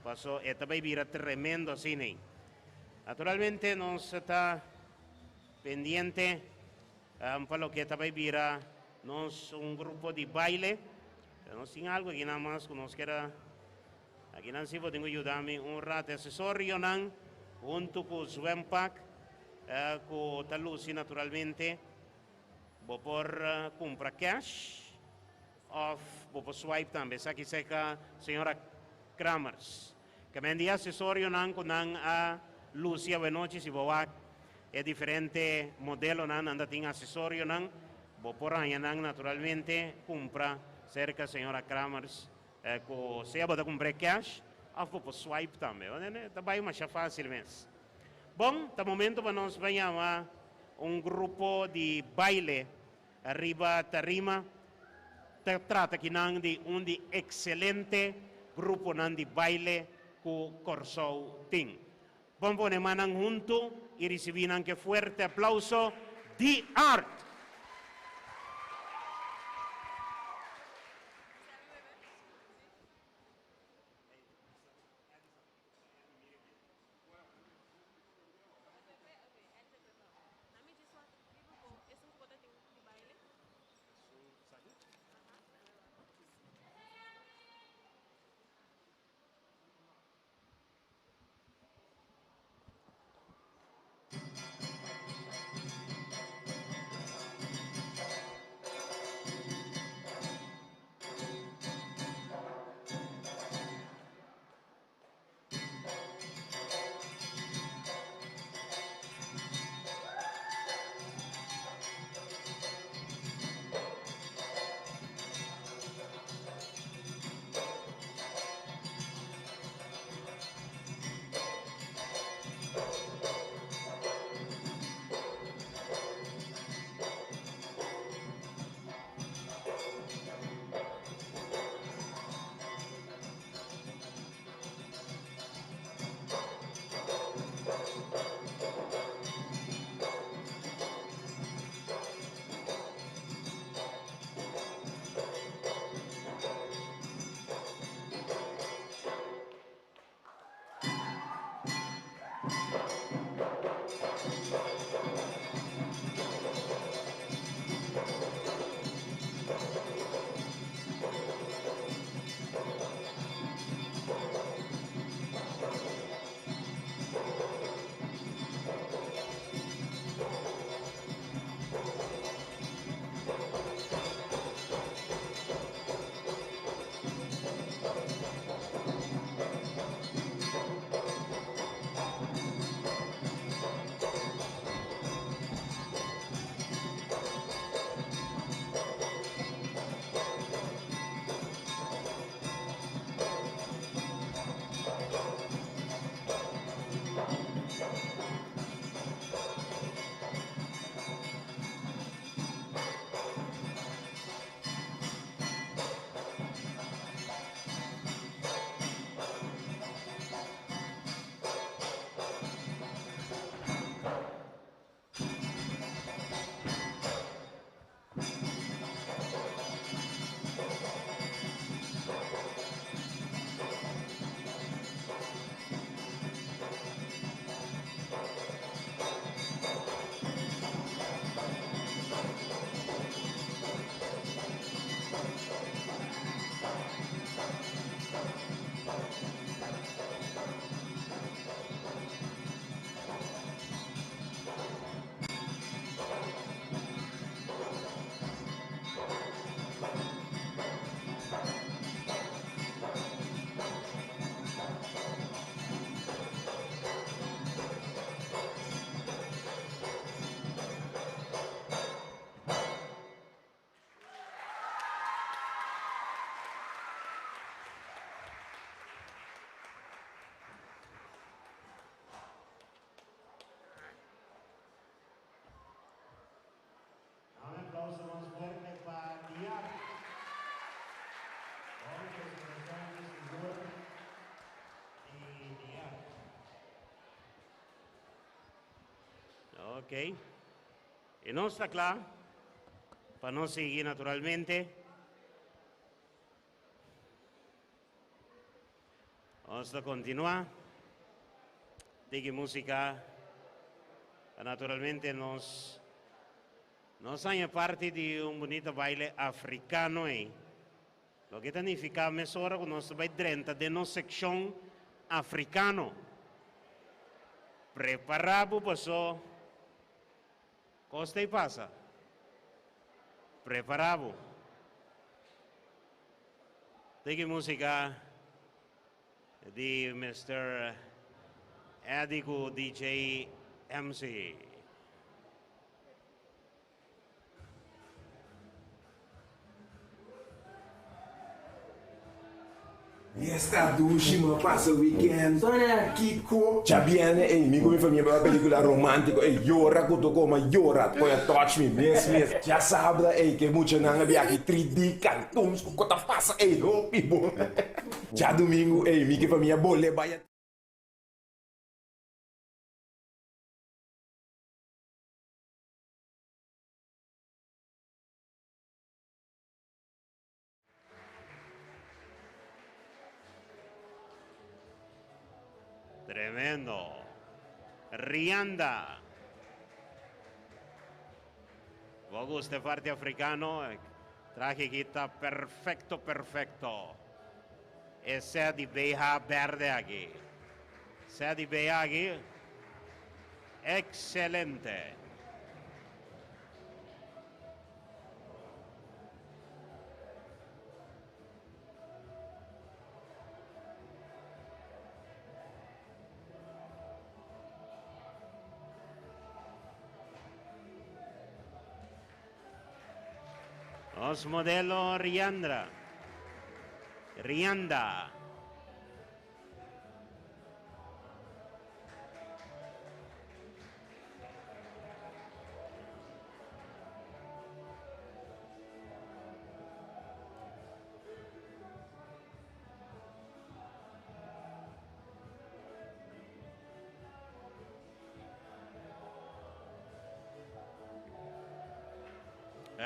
paso e ta bai bira tremendo asina. Naturalmente nos ta pendiente pa loke ta bay bira nos un grupo di baile. Pero nos tin algo aki nan mas cu nos kier a aki nan si bo tin cu yuda mi un rato. Accesorionan hunto cu zwempak cu ta luci naturalmente. Bo por cumpra cash of bo por swipe tambe. Esaki seca señora Kramers. Ke men di asesorionan ku nan a lusi awenochi si bo wak e diferente modelonan nan ta tin asesorionan bo por haña nan naturalmente kumpra serka señora Kramers ku sea bo ta kumpr'é cash òf bo por swipe tambe ta bai masha fásil mes. Bon ta momento pa nos bai yama un grupo di baile Riba tarima ta trata kinan di un di excelente gruponan di baile cu Corsou tin. Bon pone mannan hunto y ricibi nan ke fuerte aplauso, The Art! Ok. I nos ta kla pa nos sigui naturalmente. Nos ta kontinuá. Tiki músika. Naturalmente nos nos haña parti di un bunita baile afrikano ei. Loke ta nifiká mesora ku nos ta bai drenta den nos sekshon afrikano. Prepará bo paso kos ta ei pasa. Prepará bo. Tiki músika di Mister Eddie ku DJ MC. Esta dushi mi a pasa weekend. Kiko? Djabierne ey mi ku mi famia bai wak pelicula romantico ey yora ku toko ma yora koe a touch mi mes mes. Djasabra ey ke muchanan a biaha 3D cartoons ku ko ta pasa ey hopi bon. Djadumingu ey mi ku famia bole bai a. Tremendo. Rianda. Bo gusta e parti africano? Traje aki ta perfecto, perfecto. E set di BH berde aki. Set di BH aki. Excelente. Nos modelo Riandra. Rianda.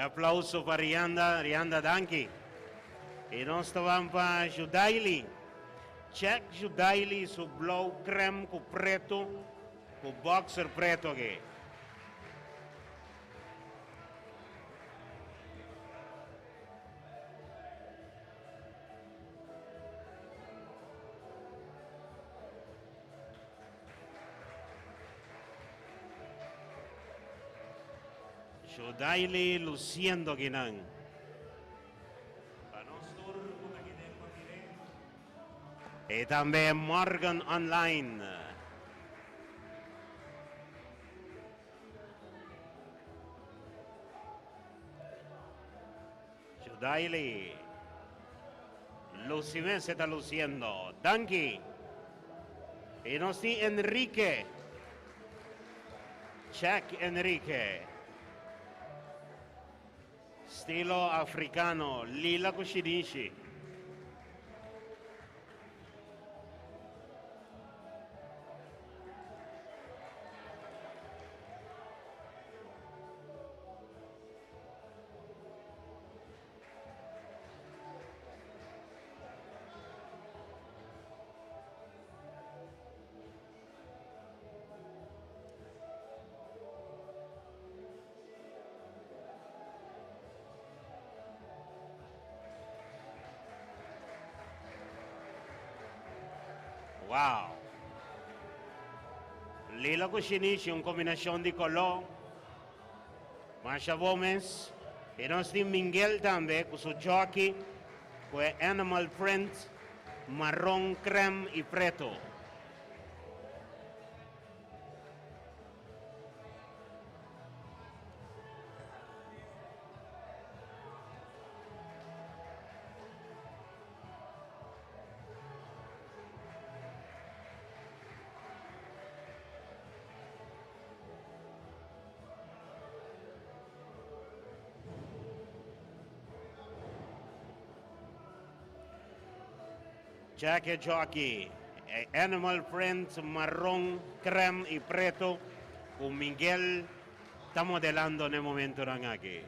Aplauso pa Rianda, Rianda danki. I nos ta ban pa Judaily. Check Judaily su blou crème ku preto ku boxer preto aki. Judaily luciendo akinan. Pa nos tur ku ta keda pa mir'é. I tambe Morgan Online. Judaily. Luci mes e ta luciendo. Danki. I nos tin Enrique. Check Enrique. Stilo africano, lila cu shinishi. Wow! Lila ku shinishi, un kombinashon di koló. Masha bon mes. I nos tin Mingel tambe ku su jockey ku e animal print maron, krem i preto. Jack e jockey, e animal print marron, crem y preto. ku Miguel ta modelando na e momentonan aki.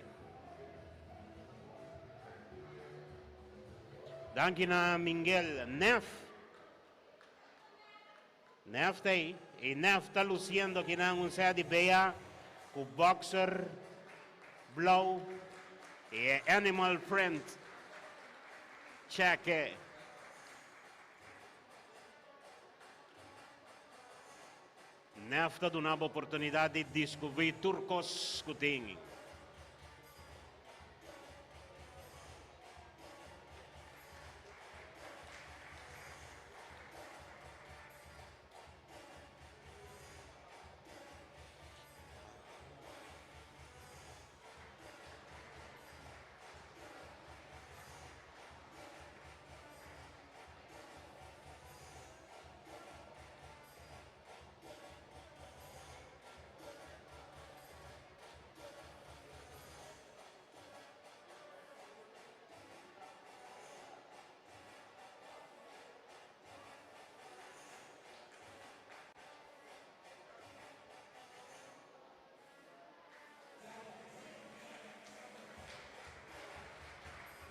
Danki na Miguel Nef. Nef ta ei i Nef ta luciendo akinan un sea di bea ku boxer blou i e animal print cheke. Nef ta duna bo oportunidat di diskubrí tur kos ku tin.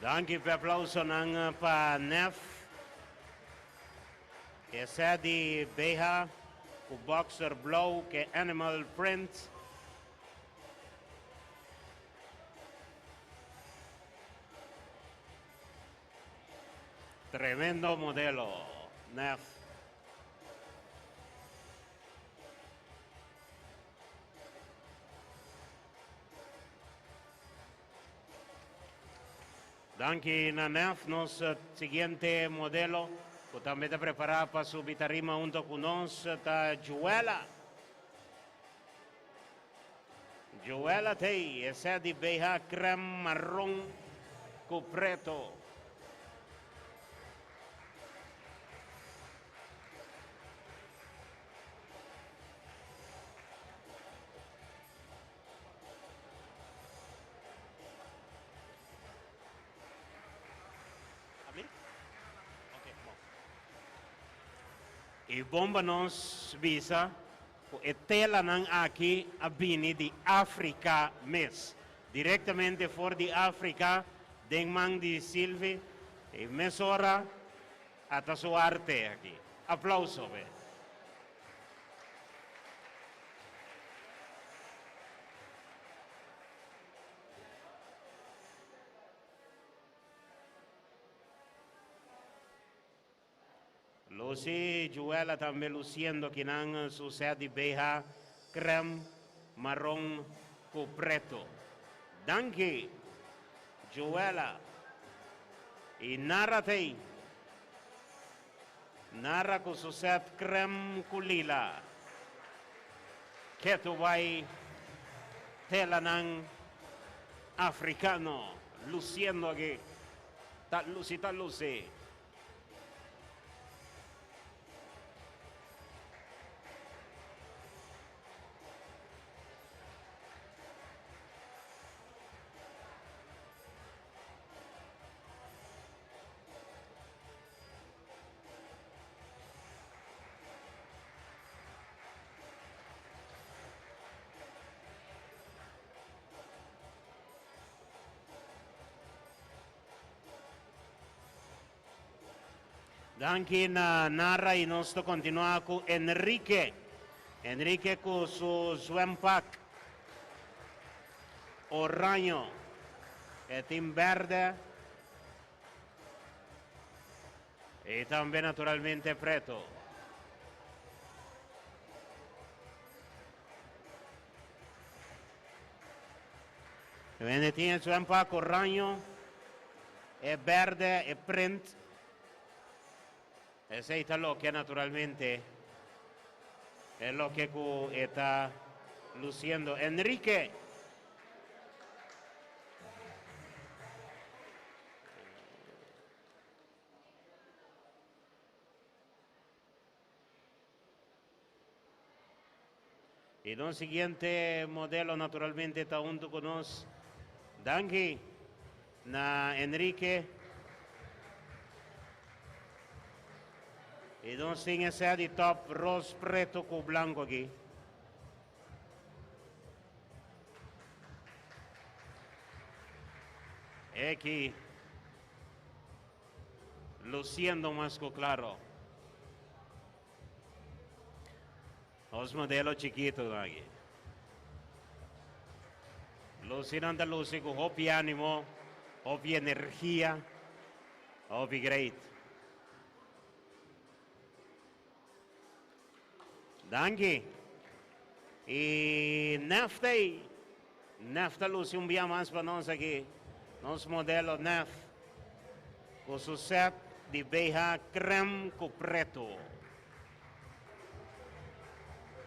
Danki p'e aplausonan pa Nef. Esè di beha ku boxer blou ke animal print. Tremendo modelo, Nef. Danki na Nef, nos siguiente modelo ku tambe ta prepará pa subi tarima hunto ku nos ta Joela. Joela t'ei, esè di beha krèm maron ku preto. E bon pa nos bisa ku e telanan aki a bini di Afrika mes. Direktamente for di Afrika den man di Silvi i mesora a ta su arte aki. Aplauso p'e. Lucy Juela tambe luciendo kinan su set di beha crem maron cu preto. Danki Juela y Nara t'ey. Nara cu su set crem cu lila. Ketu bay telanan africano luciendo aki. Ta luci, ta luci. Danki na Nara y nos ta continua cu Enrique. Enrique cu su zwempak oraño. E tin berde y tambe naturalmente preto. Wende tin e zwempak oraño, e berde, e print. Esey ta loke naturalmente e loke cu e ta luciendo. Enrique. Y nos siguiente modelo naturalmente ta hunto cu nos. Danki na Enrique. Y nos tin ese di top ros preto cu blanco aki. Aki luciendo mas cu claro. Nos modelo chikito aki. Luci nan ta luci cu hopi animo, hopi energia, hopi great. Danki. Y Nef t'ey. Nef ta luci un bia mas pa nos aki. Nos modelo Nef. Cu su set di BH crem cu preto.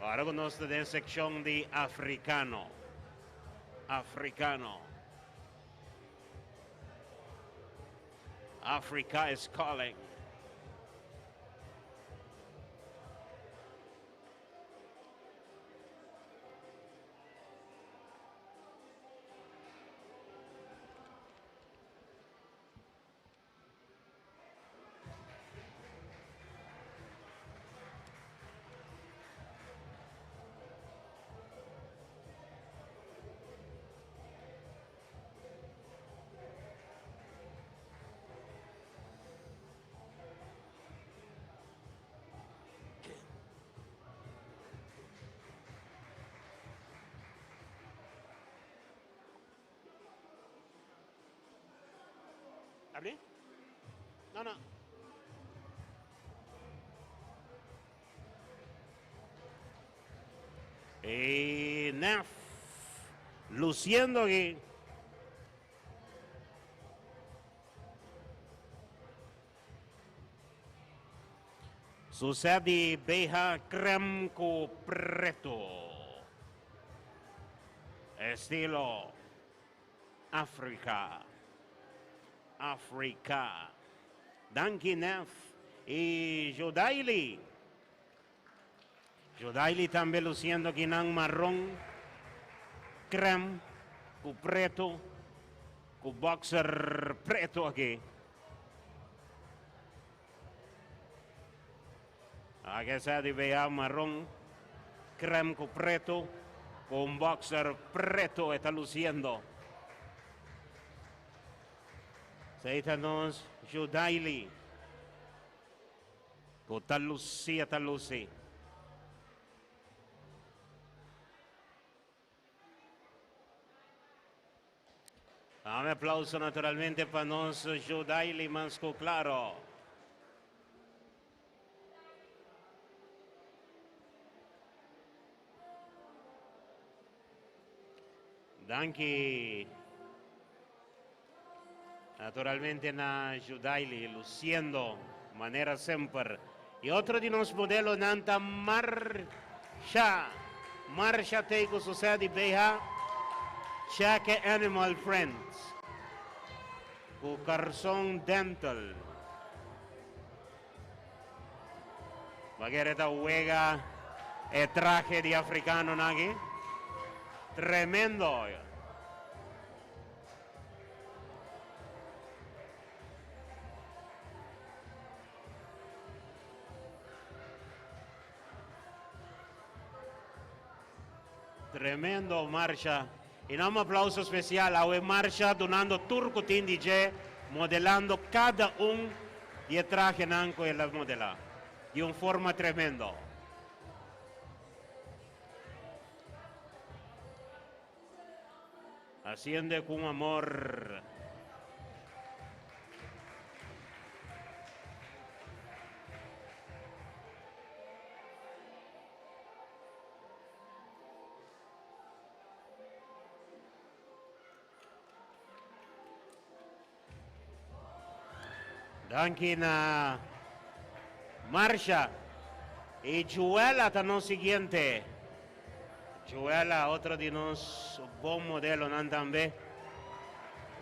Ora cu nos ta den seccion di africano. Africano. Africa is calling. Abri? No, no. Y Nef luciendo aquí. Su set di beha crem cu preto. Estilo Africa. Africa. Danki Nef y Judaili. Judaili tambe luciendo akinan marron, crem cu preto, cu boxer preto aki. Aki sa di bea marron, crem cu preto, cu un boxer preto e ta luciendo. Esey ta nos Judaili. Cu ta luci a ta luci. Dame aplauso naturalmente pa nos Judaili Mansco Claro. Danki. Naturalmente na Judaily luciendo manera semper. Y otro di nos modelonan ta Marsha. Marsha t'ey cu su set di BH Cheque Animal Friends. Cu carson dental. Bagere ta wega e trahe di africanonan aki. Tremendo. Tremendo Marsha. Y nan un aplauso special awe Marsha dunando tur cu tin di dje modelando cada un di e trahenan cu el a modela di un forma tremendo. Haciendo cu un amor. Danki na Marsha y Juela ta nos siguiente. Juela otro di nos bon modelonan tambe.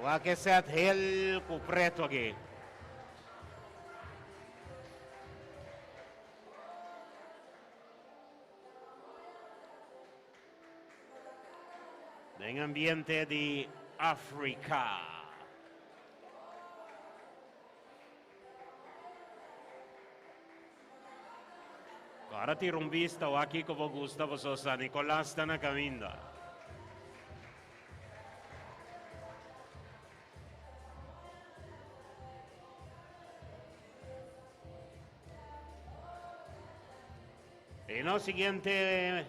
Wak e set heel cu preto aki. Den ambiente di Africa. Ahora tira un bista o aki como gusta boso San Nicolás ta na caminda. E nos siguiente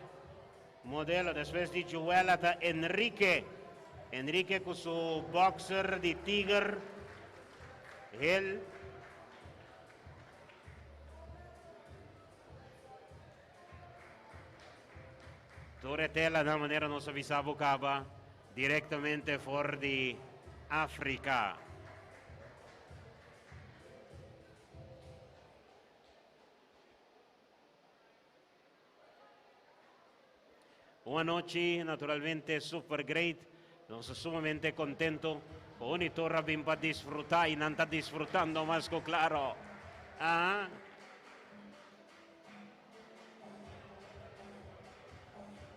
modelo despues di Joela ta Enrique. Enrique cu su boxer di tiger. Hel. Tur e telanan manera nos a bisa bo caba directamente for di Africa. Un anochi naturalmente super great. Nos ta sumamente contento cu un y tur a bin pa disfruta y nan ta disfrutando mas cu claro. Ah.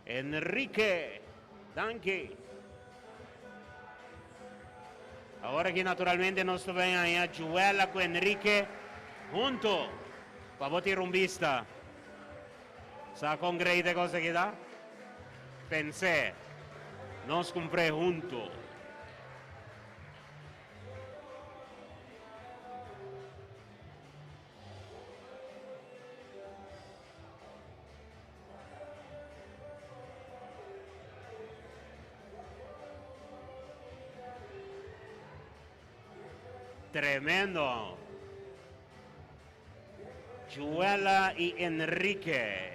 Enrique, danki. Awor aki naturalmente nos ta bai haña Joela ku Enrique hunto pa bo tira un bista. Sa kon great e kos aki ta? Pens'é, nos kumpr'é hunto. Tremendo. Juela y Enrique,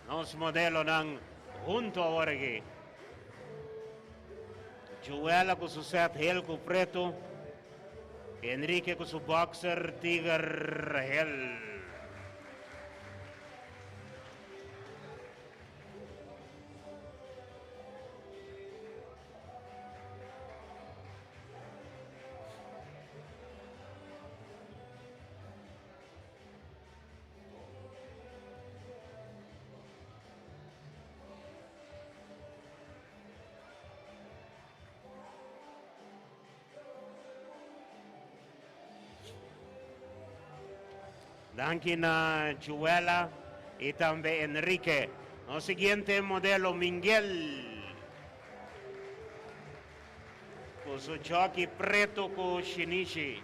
nos modelonan hunto awor aki. Juela cu su set heel cu preto, Enrique cu su boxer tiger heel. Danki na Juela y tambe Enrique. Nos siguiente modelo, Mingel. Cu su jockey preto cu shinishi.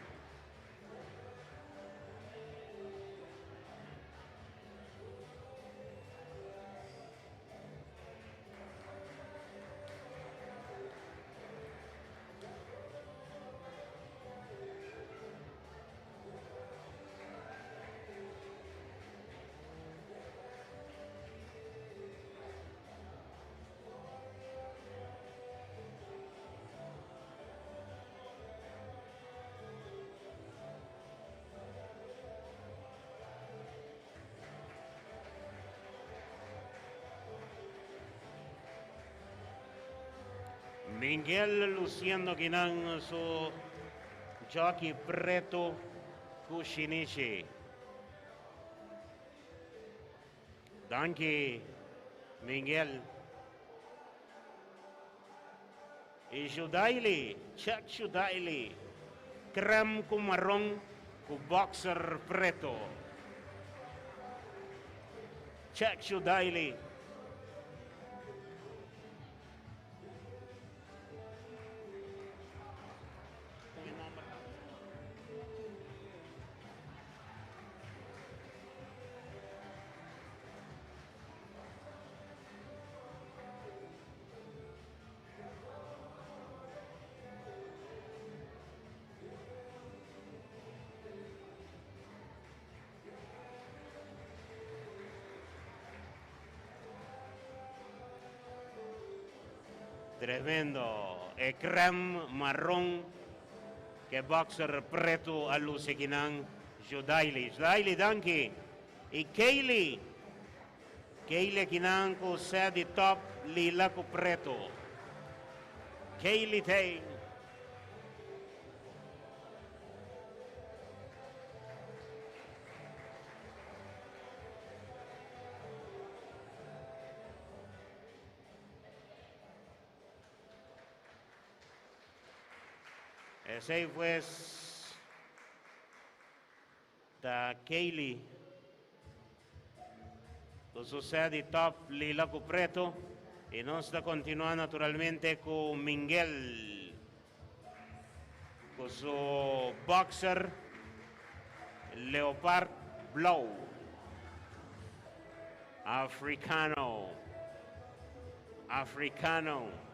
Miguel luciendo kinan su jockey preto ku shinishi. Danki Miguel. Y Judaily, check Judaily. Crem ku maron ku boxer preto. Check Judaily. Tremendo. E crem marron ke boxer preto a luci kinan Judaily. Judaily, danki. Y Kaylee. Kaylee kinan ku set di top lila ku preto. Kaylee Tay. Esey pues Ta Kaylee cu su set di top lila cu preto y nos ta continua naturalmente cu Minguel cu su boxer leopard blauw. Africano. Africano.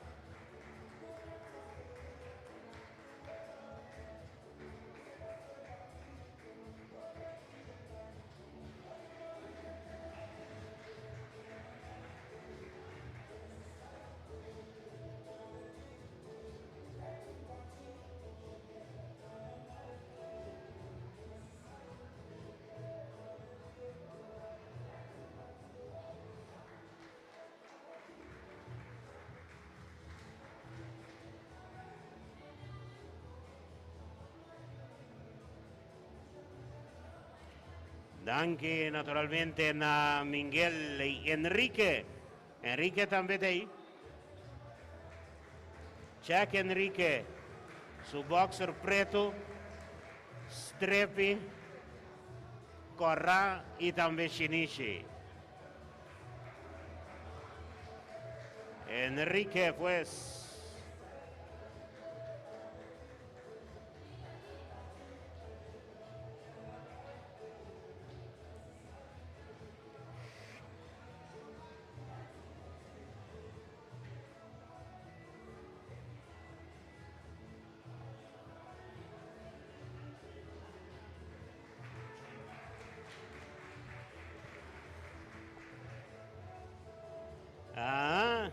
Danki naturalmente na Miguel y Enrique. Enrique tambe t'ey. Check Enrique. Su boxer preto, strepi, cora y tambe shinishi. Enrique, pues. Ah.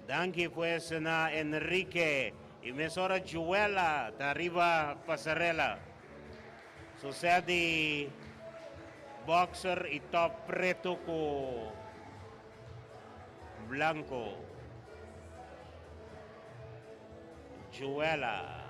Danki pues na Enrique y mesora Juela ta riba pasarela. Sucede boxer y top preto cu blanco. Juela.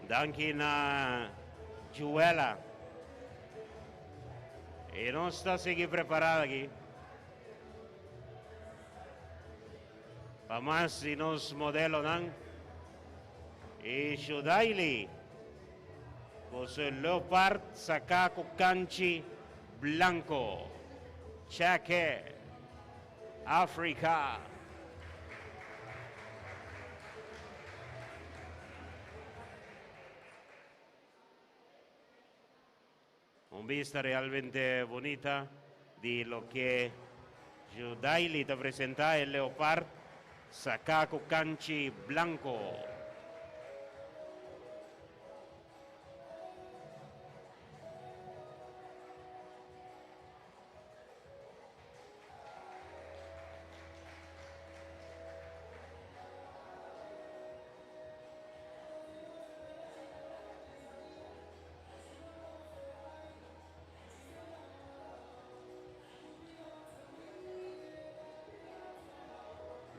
Danki na Juela. Y nos ta sigui prepara aki. Pa mas di nos modelonan. Y Shudaili. Cu su leopard saca cu canchi blanco. Cheque. Africa. Un vista realmente bunita di loke Judaili ta presenta, e leopard saca cu canchi blanco.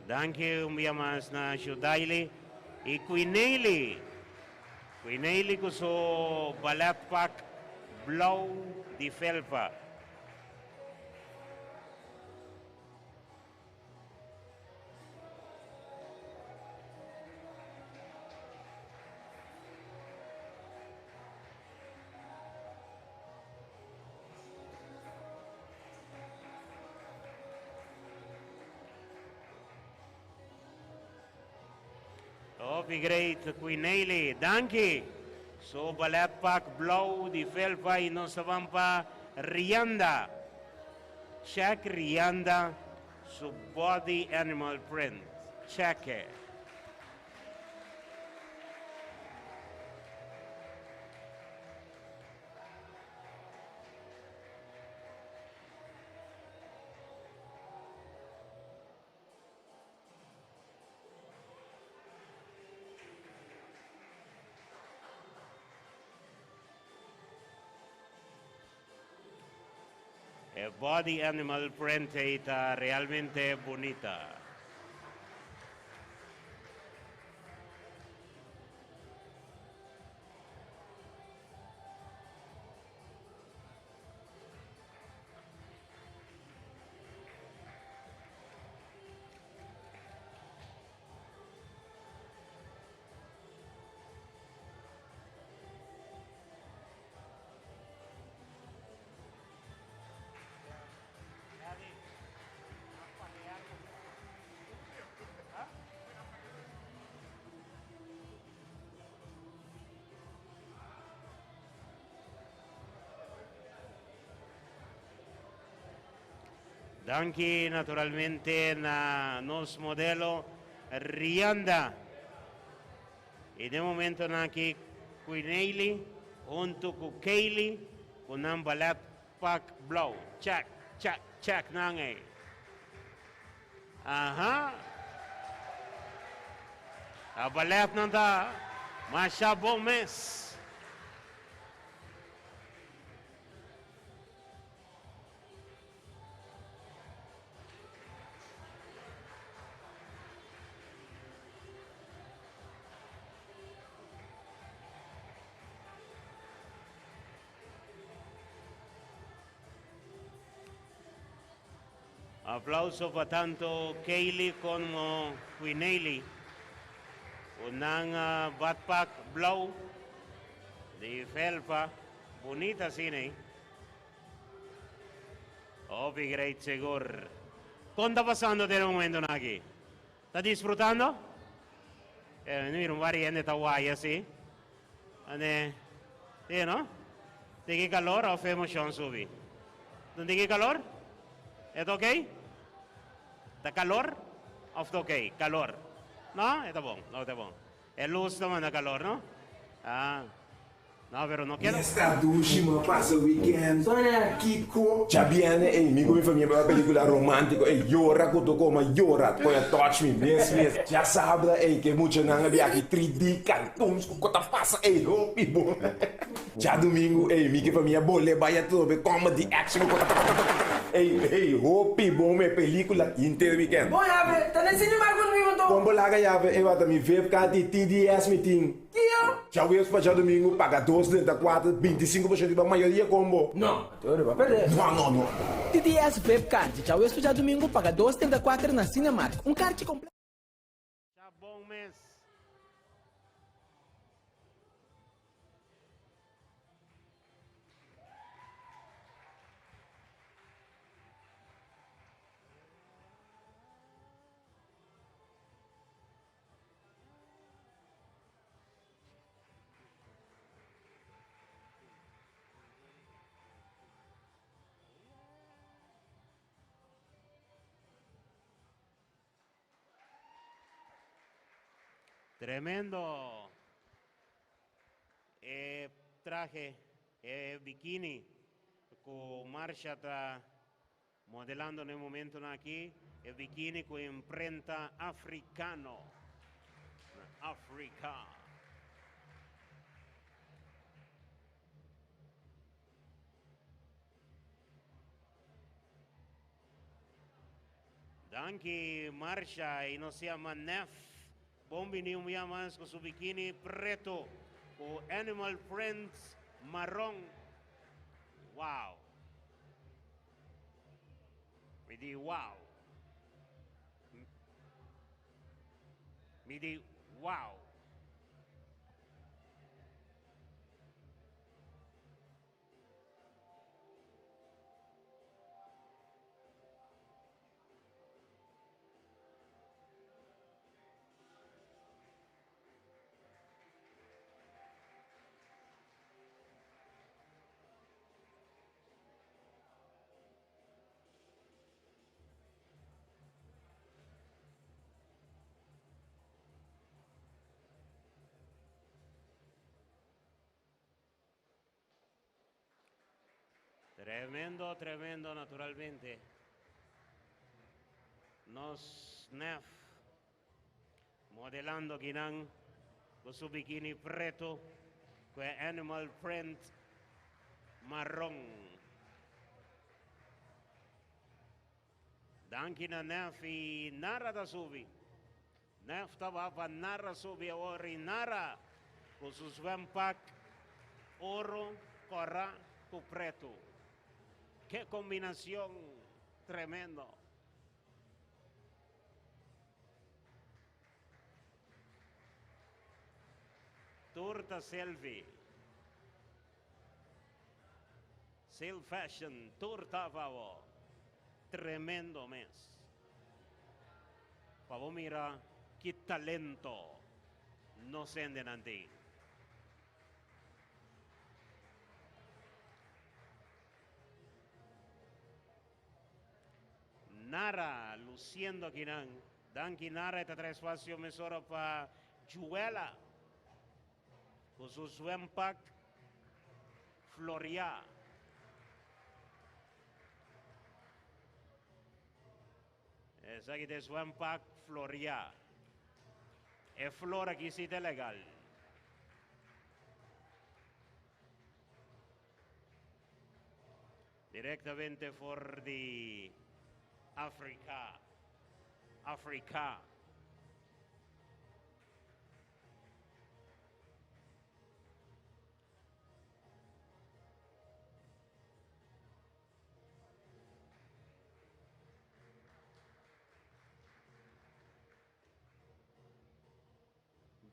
Danki un bia mas na Judaili y Quineli. Quineli cu su ballet pak blauw di felpa. Hopi great, Quineli. Danki. Su ballet pak blauw di felpa y nos ta ban pa Rianda. Check Rianda su body animal print. Check e. E body animal print ei ta realmente bunita. Danki naturalmente na nos modelo Rianda. I den momentonan aki Queenaily huntu ku Kaylee ku nan balèt pak blou. Check, check, check nan ei. Aha. A balètnan ta masha bon mes. Aplauso pa tanto Kaylee como Queenaily. Ku nan badpak blou di felpa. Bunita asina. Hopi great sigur. Kon ta pasando den e momentonan aki? Ta disfrutando? Eh, mira un vari hende ta waya si. Ane, si no? Tiki kalor of emocion subi? Don tiki kalor? E ta ok? Ta kalor of ta ok? Kalor. No? E ta bon, no ta bon. E luz ta manda kalor, no? Ah. No, pero no keda. Esta dushi mo a pasa weekend. Kiko? Djabiene ey mi ku mi famia bai wak pelicula romantico ey yora ku toko ma yora koe a touch mi mes mes djasabra ey ke muchanan a biaha ki 3D cartoons ku ko ta pasa ey hopi bon djadumingu ey mi ke famia bole bai atrobe comedy action ku ko ta ey ey hopi bon me pelicula henter weekend. Bon yabe, ta na cinema ku mi motor. Kon bo laga yabe ey wata mi vip card di TDS mi tin. Kio? Djaweps pa djadumingu paga dos drenta kuater, 25% riba mayoria kombo. No, te ora bo a perde. No, no, no. TDS Vip Card, djaweps pa djadumingu paga dos 34 na Cinemark. Un karchi kompleto. Cha bon mes. Tremendo e trahe, e bikini ku Marsha ta Modelando na e momentonan aki e bikini cu imprenta africano. Na Africa. Danki Marsha y nos yama Nef. Bon bini un bia mas cu su bikini preto cu animal print marron. Wow. Mi di wow. Mi di wow. Tremendo, tremendo, naturalmente. Nos nef modelando kinan ku su bikini preto ku e animal print marron. Danki na Nef i Nara ta subi. Nef ta ba pa Nara subi awor i Nara ku su zwempak oro kòrá ku pretu. Ke kombinashon tremendo! Tur ta selfie. Sail Fashion tur ta pa bo. Tremendo mes. Pa bo mira ki talento nos hendenan tin. Nara luciendo akinan. Danki Nara e ta trae espacio mesora pa Juela. Ku su zwempak floriá. Esaki ta e zwempak floriá. E flor aki si ta legal. Direktamente for di Afrika. Afrika.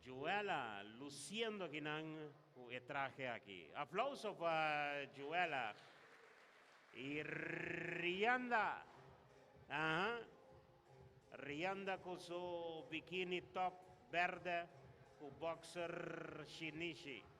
Joela luciendo akinan ku e trahe aki. Aplauso pa Joela y Rianda. Aha. Rianda ku su bikini top berde ku boxer shinishi.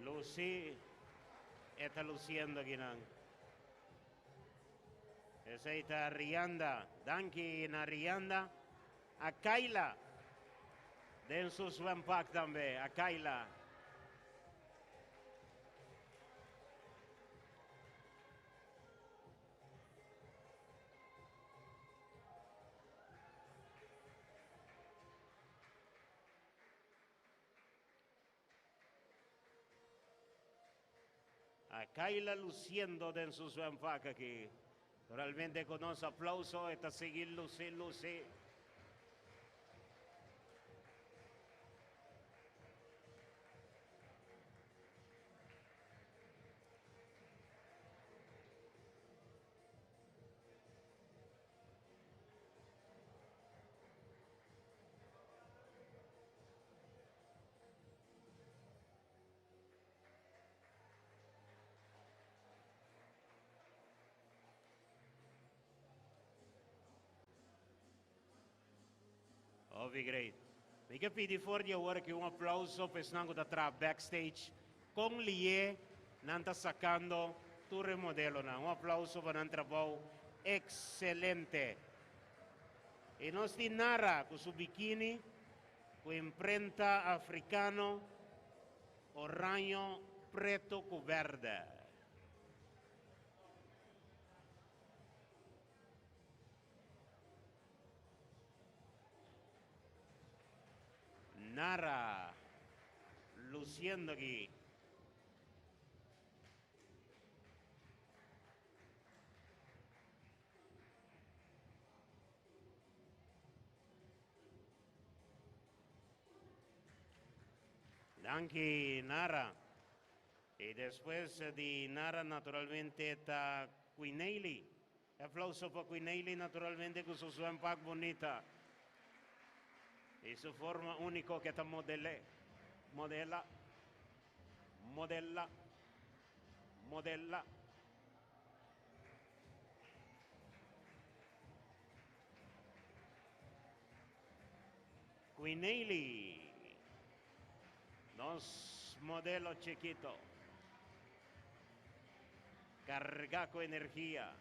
Lucy e ta luciendo akinan. Esei ta Rianda. Danki na Rianda. A Kayla den su zwempak tambe. A Kayla. A Kayla luciendo den su zwemvak aki. Realmente cu nos aplauso e ta sigui luci, luci. Hopi great. Mi ke pidi for di awor aki un aplauso pa esnan ku ta traha backstage. Kon lié nan ta sakando tur e modelonan. Un aplauso pa nan trabou ekselente. I nos tin Nara ku su bikini ku imprenta afrikano oraño, preto ku bèrdè. Nara luciendo aki. Danki Nara. Y despues di Nara naturalmente ta Quinely. Aplauso pa Quinely naturalmente cu su zwempak bunita y su forma unico que ta modele, modela. Modela. Modela. Quinely. Nos modelo chikito. Carga cu energia.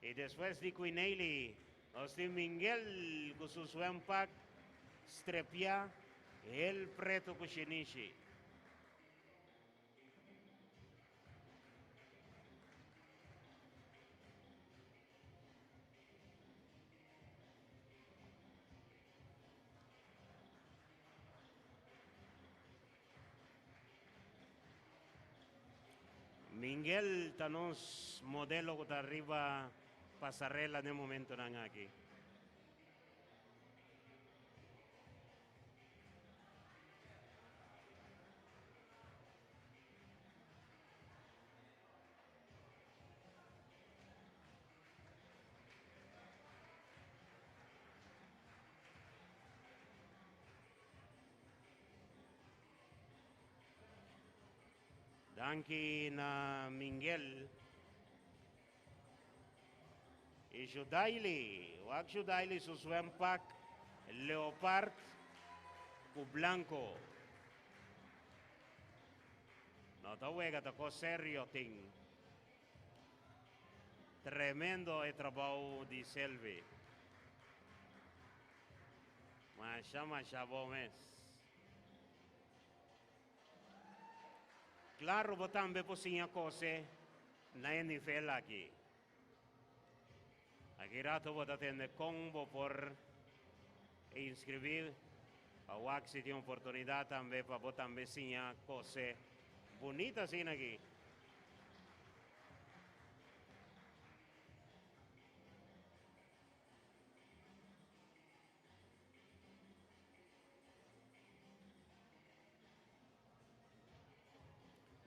Y despues di Quinely, nos tin Mingel cu su zwempak strepia hel preto cu shinishi. Mingel ta nos modelo ku ta riba pasarela den momentonan aki. Danki na Mingel y Judaily. Wak Judaily su zwempak leopard ku blanco. No ta wega, ta kos serio tin. Tremendo e trabou di Selvi. Masha masha bon mes. Claro bo tambe por siña cose na e nivel aki. Aki rato bo ta tende con bo por inscribi pa wak si tin oportunidad tambe pa bo tambe siña cose bunita asina aki.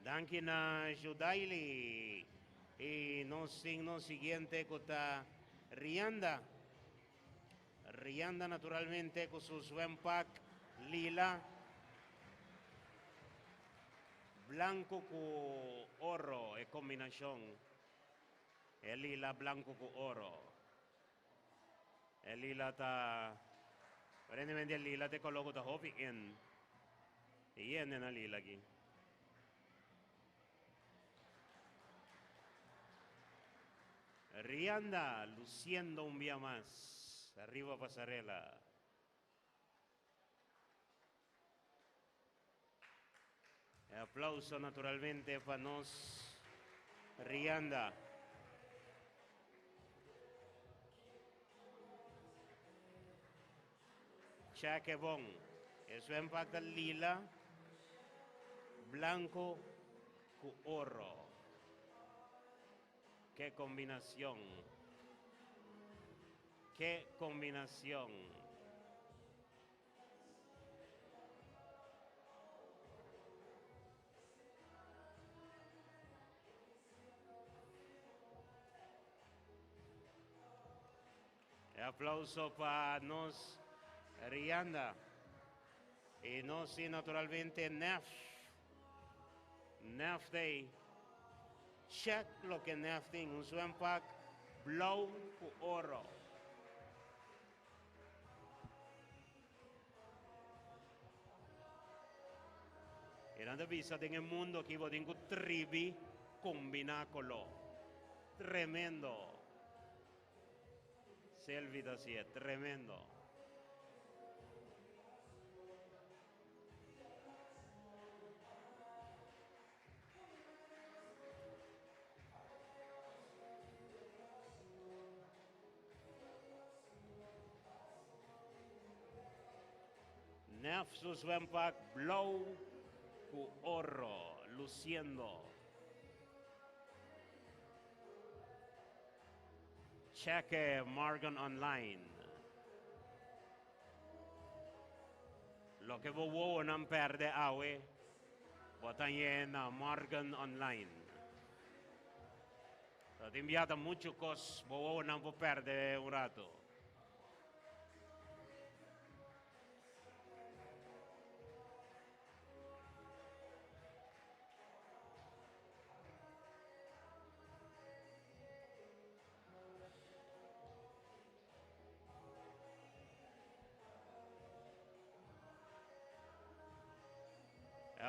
Danki na Judaily y nos signo siguiente cu ta Rianda. Rianda naturalmente cu su zwempak lila, blanco cu oro e combinacion. E lila blanco cu oro. E lila ta, aparentemente e lila ta e color cu ta hopi in. E yende na lila aki. Rianda luciendo un bia mas riba pasarela. E aplauso naturalmente pa nos Rianda. Check e bon. E zwempak ta lila, blanco cu oro. Ke combinacion. Ke combinacion. E aplauso pa nos Rianda. Y nos y naturalmente Nef. Nef Day. Check loke Nef tin. Un zwempak blauw cu oro. E nan ta bisa den e mundo aki bo tin ku tribi kombiná koló. Tremendo. Selvi ta hasié, tremendo. Nef su zwempak blou ku oro lusiendo. Cheke Morgan Online. Loke bo wowonan perde awe, bo ta hañ'é na Morgan Online. Ta tin bia ta muchu kos bo wowonan por perde un rato.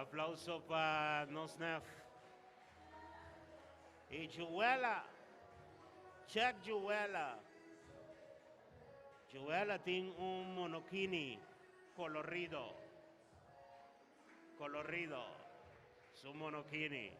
Aplauso pa nos nef. Y Joela. Check Joela. Joela tin un monokini colorido. Colorido. Su monokini.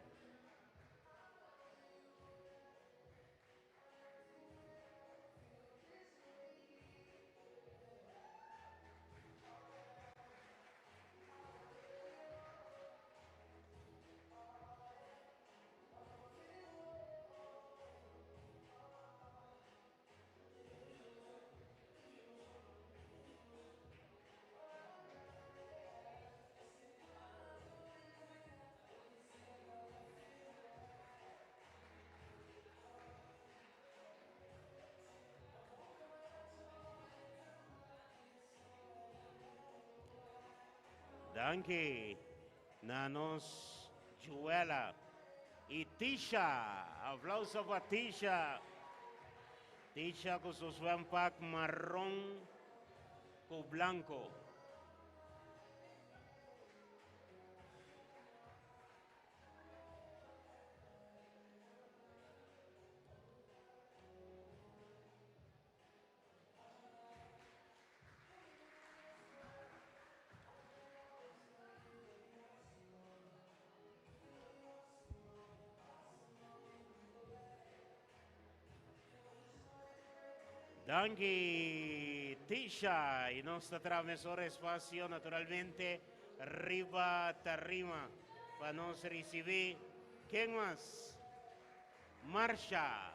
Danki na nos Juela y Tisha. Aplauso pa Tisha. Tisha cu su zwempak marron cu blanco. Danki Tisha y nos ta traha mesora espacio naturalmente riba tarima pa nos ricibi ken mas? Marsha.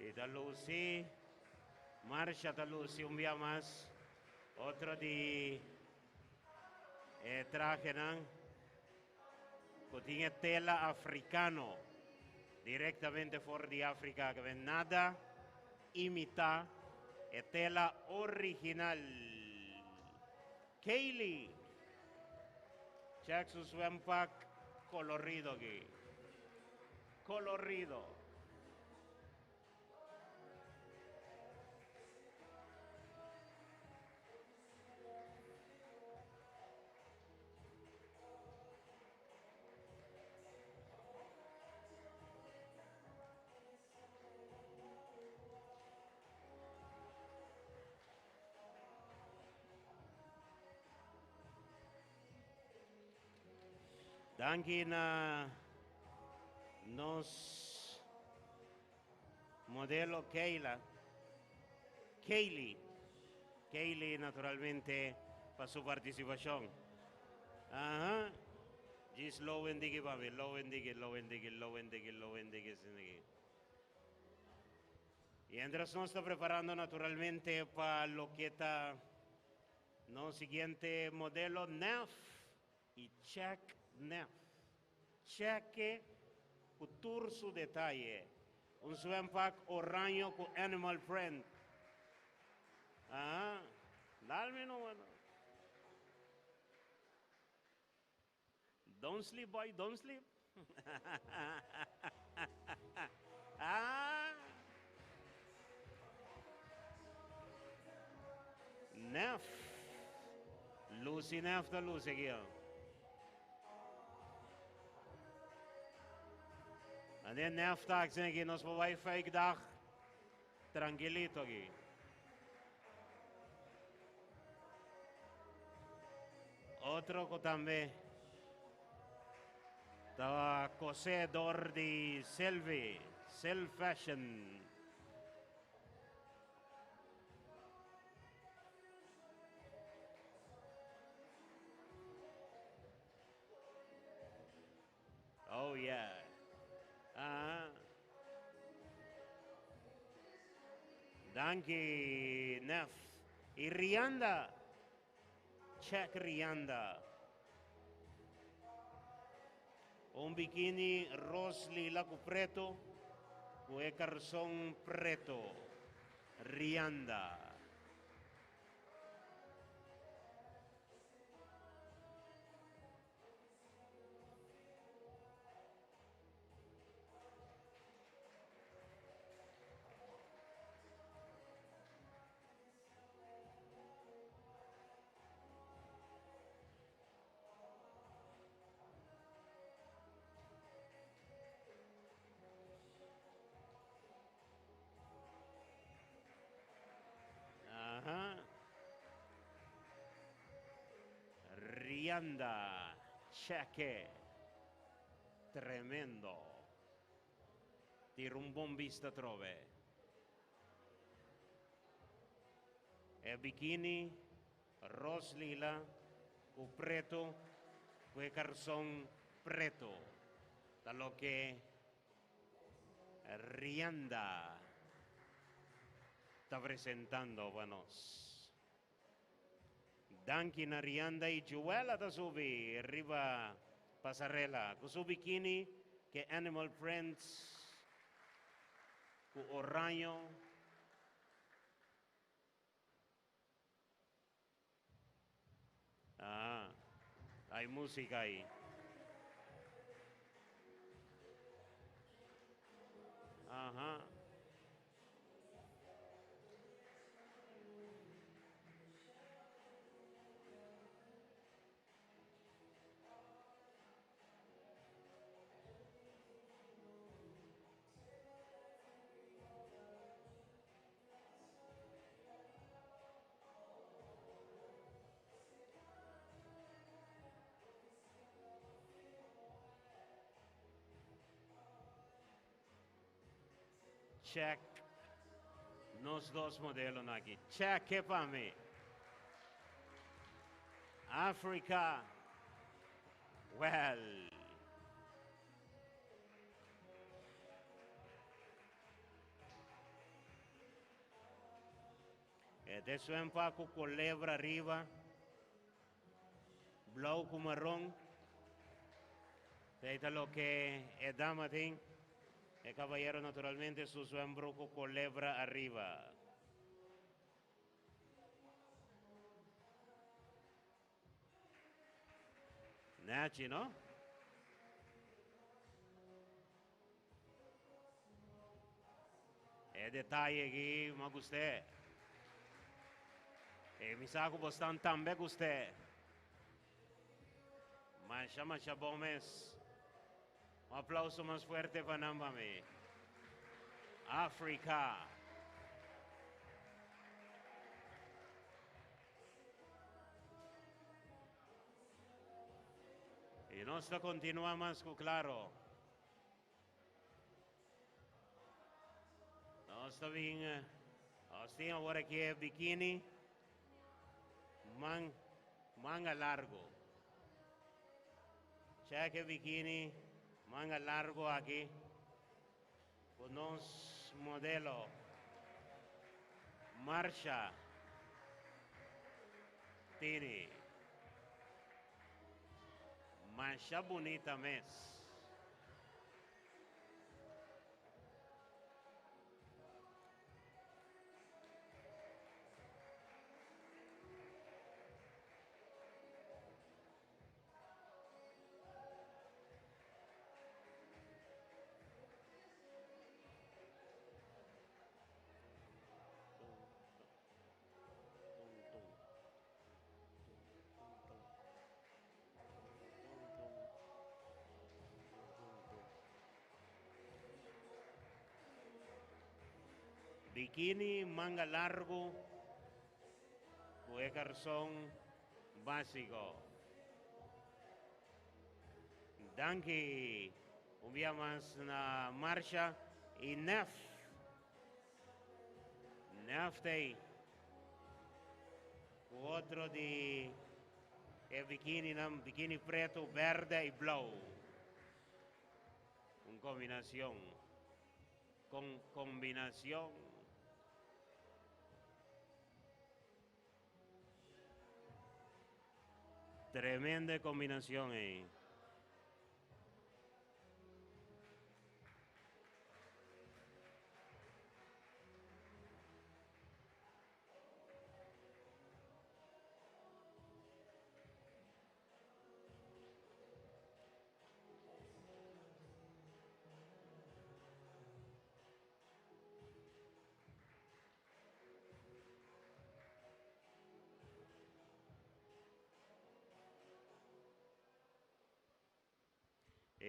Y ta luci, Marsha ta luci un bia mas, otro di e trahenan cu tin e tela africano, directamente for di Africa, que ven nada imita e tela original. Kaylee, check su zwempak colorido aki. Colorido. Danki na nos modelo Keila, Kaylee, Kaylee naturalmente pa su participacion. Aha. Djis lowen digi pa mi, lowen digi, lowen digi, lowen digi, lowen digi, digi. Y mientras nos ta preparando naturalmente pa loke ta nos siguiente modelo Nef y check Nef. Check cu tur su detaye. Un zwempak oranje cu animal print. Ah, dalme no. Don't sleep, boy, don't sleep. Ah. Nef. Lucy Nef ta Lucy aki. En Nef ta aki nos por bai dag trankilito aki. Otro cu tambe tabata cosedor di Selvi, Self Fashion. Danki Nef y Rianda. Check Rianda. Un bikini ros lila ku preto ku e karson preto. Rianda. Aha. Rianda, cheque. Tremendo. Tira un bon bista trove. E bikini ros lila ku preto ku e karson preto ta loke Rianda ta presentando pa nos. Danki na Rianda y Joella ta subi riba pasarela cu su bikini ke animal prints cu oraño. Ah, hay musica ahí. Ajá. Check nos dos modelonan aki. Check e pa mi. Africa. Well. E te suempa ku kolebra riba, blou ku maron. Ei ta loke e dama tin. E kabayero naturalmente su suembro ku kolebra ariba. Nechi, no? E detaye aki m'a gust'é. E mi sa ku bosnan tambe gust'é. Masha masha bon mes. Un aplauso mas fuerte pa nan pa mi. Africa. Y nos ta continua mas cu claro. Nos ta bin, nos tin awor aki e bikini man, manga largo. Check e bikini manga largo aki cu nos modelo Marsha tini. Masha bunita mes. Bikini manga largo ku e karson básiko. Danki un bia mas na Marsha i Nef. Nef t'ei ku otro di e bikininan, bikini preto, berde i blou. Un kombinashon, kon kombinashon. Tremendo combinacion ey.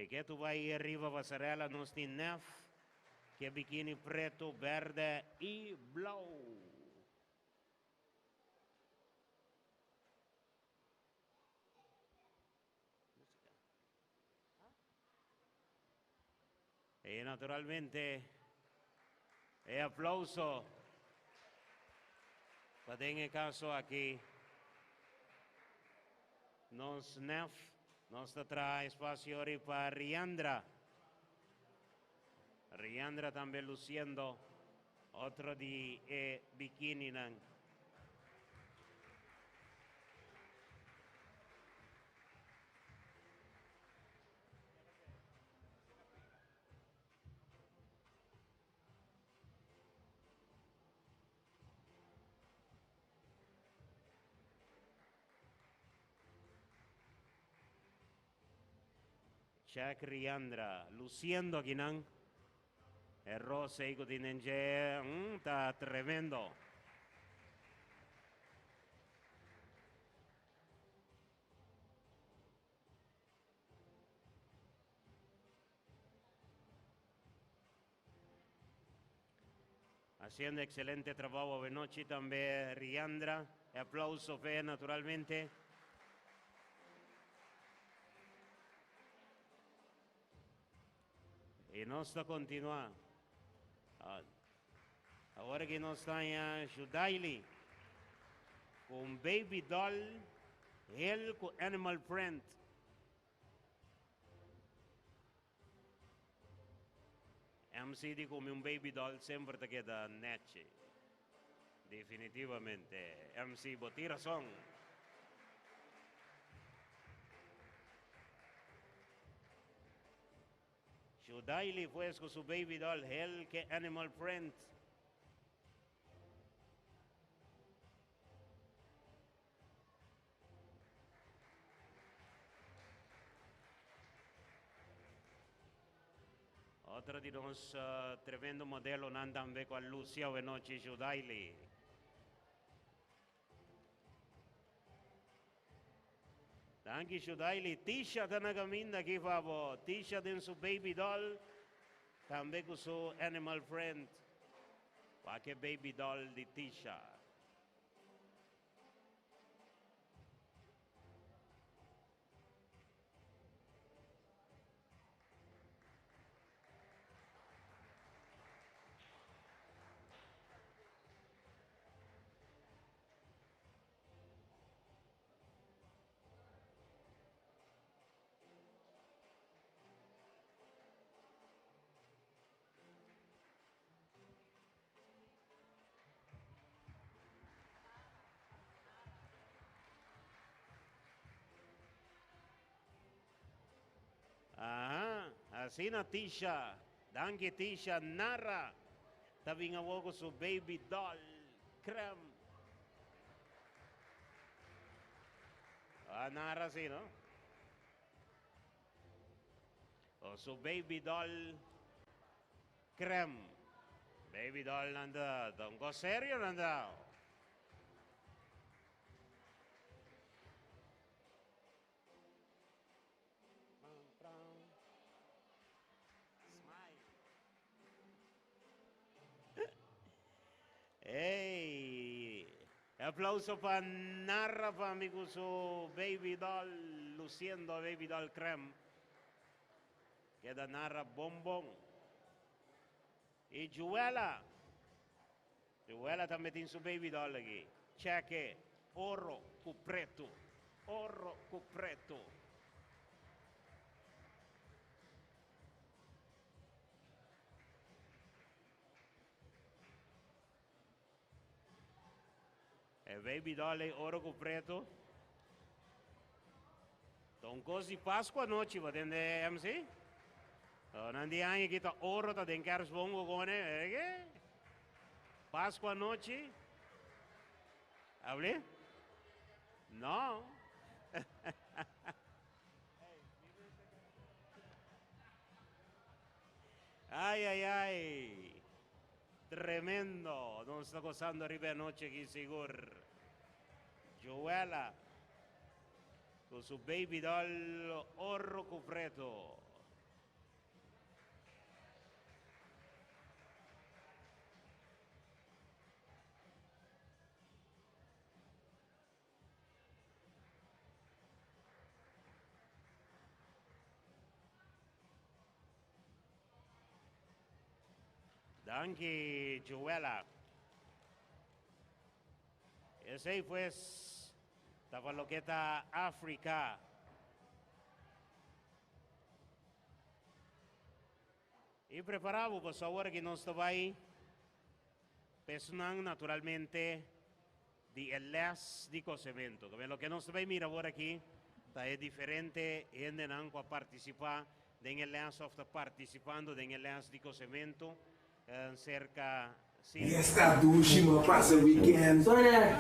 E ke tu bai riba pasarela nos tin Nef, ke bikini preto, berde i blou. E naturalmente e aplauso pa den e caso aki nos Nef, nos ta traha espacio ori pa Riandra. Riandra tambe luciendo otro di e bikininan. Check Riandra, luciendo akinan. E rosa ei ku tin den dje, ta tremendo. Haciendo excelente trabou awenochi tambe Riandra. E aplauso p'e naturalmente. Y nos ta continua. Awor aki nos ta haña Judaily cu un baby doll hel cu animal print. MC di cu mi un baby doll semper ta keda nechi. Definitivamente MC bo tin razon. Judaily pues cu su baby doll hel ke animal print. Otro di nos tremendo modelonan tambe cu a luci awenochi Judaily. Danki Judaily. Tisha ta na caminda aki pa bo. Tisha den su baby doll, tambe cu su animal friend. Wak e baby doll di Tisha. Aha, asina Tisha. Danki Tisha. Nara ta bin awor ku su baby doll crème. Ah, Nara si, no? O su baby doll Crem. Baby doll nan ta ta un cos serio nan ta. Smile. Ey! Aplauso pa Narra pa mi cu su baby doll luciendo baby doll crem. Keda narra bon bon. Y Juela. Juela tambe tin su baby doll aki. Cheque, oro cu preto. Oro cu preto. E baby doll ei oro cu preto. Ta un kos di Pasku anochi, bo a tende MC? Nan di aña aki ta oro ta den kerstboom ku kone, ke? Pasku anochi? Abli? No. Ai, ai, ai. Tremendo. Nos ta gosando riba e anochi aki sigur. Joella ku su baby doll oro ku preto. Danki, Joella. Esei pues ta pa loke ta Africa. I prepara bo pasobra awor ki nos ta bai pa esnan naturalmente di e les di kosementu. Loke nos ta bai mira awor aki ta e diferente hendenan ku a partisipá den e les òf ta partisipando den e les di kosementu serka Silvia. Esta dushi mo a pasa weekend.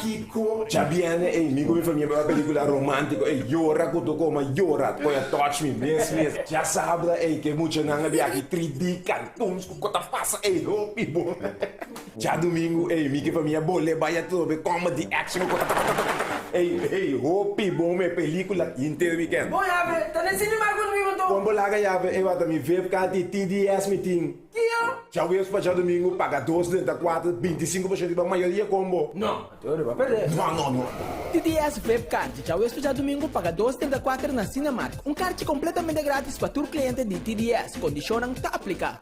Kiko? Djabierne ey mi ku mi famia bai wak pelicula romantico ey yora ku toko ma yora koe a touch mi mes mes. Djasabra ey ke muchanan a biaha 3D cartoons ku ko ta pasa ey hopi bon. Djadumingu ey mi ke famia bole bai atrobe comedy action ku ko ta ta ey ey hopi bon me pelicula henter weekend. Bon yabe, ta den cinema ku mi motor. Kon bo laga yabe ey wata mi vip card di TDS mi tin. Kio? Djaweps pa djadumingu paga 234, 25% riba mayoria combo. No, Mateo riba perde. No, no, no. TDS Vip Card, djaweps pa djadumingu paga 234 na Cinemark. Un karchi kompletamente gratis pa tur kliente di TDS. Kondishonnan ta apliká.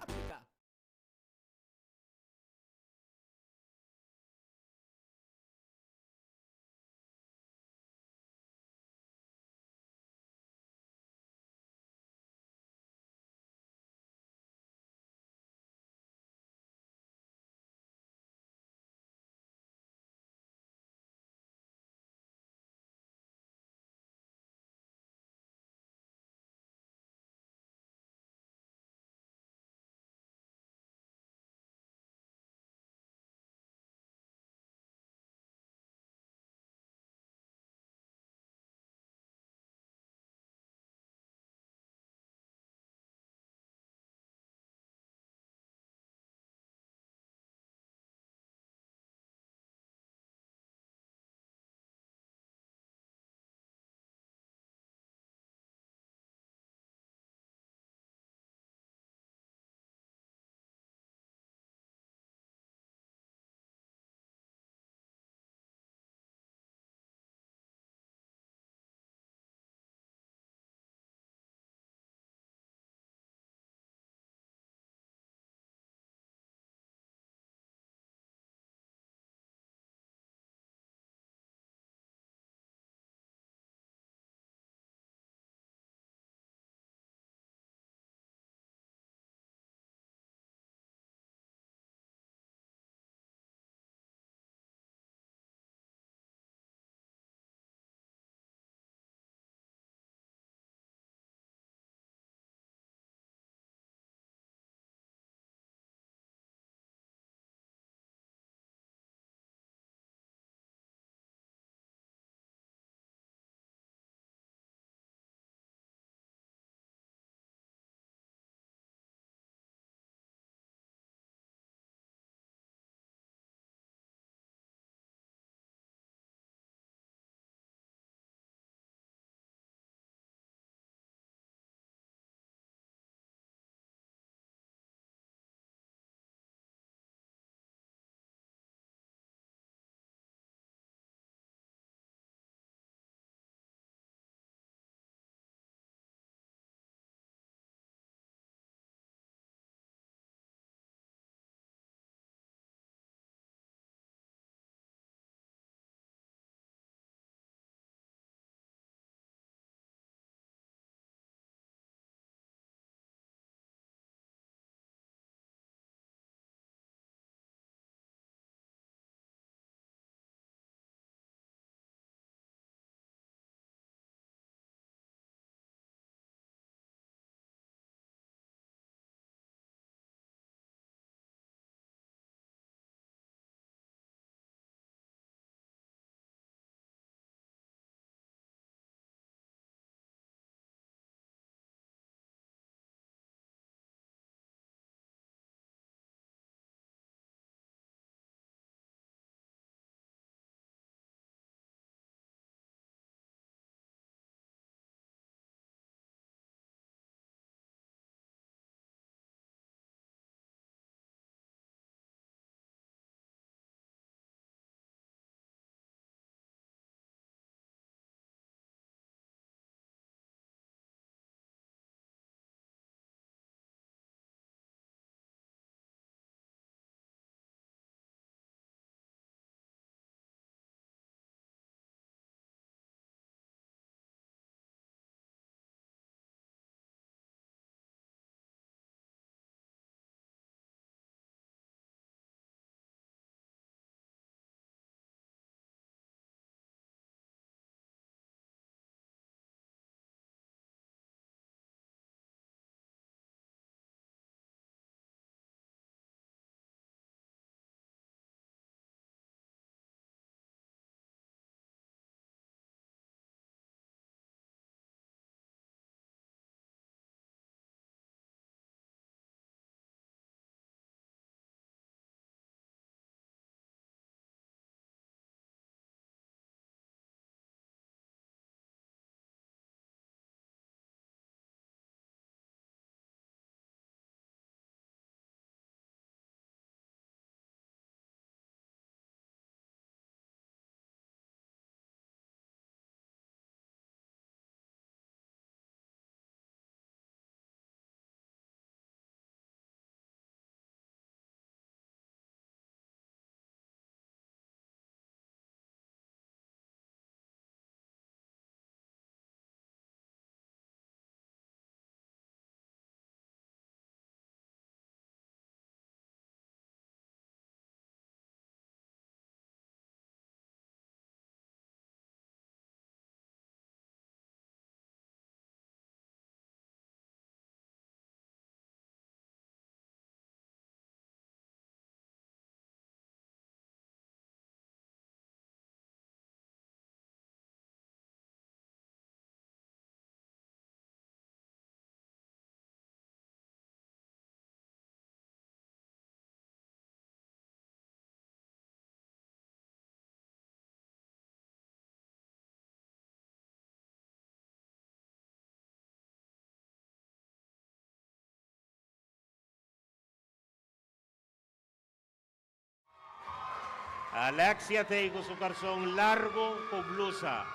Alexia t'ei ku su karson largu ku blusa.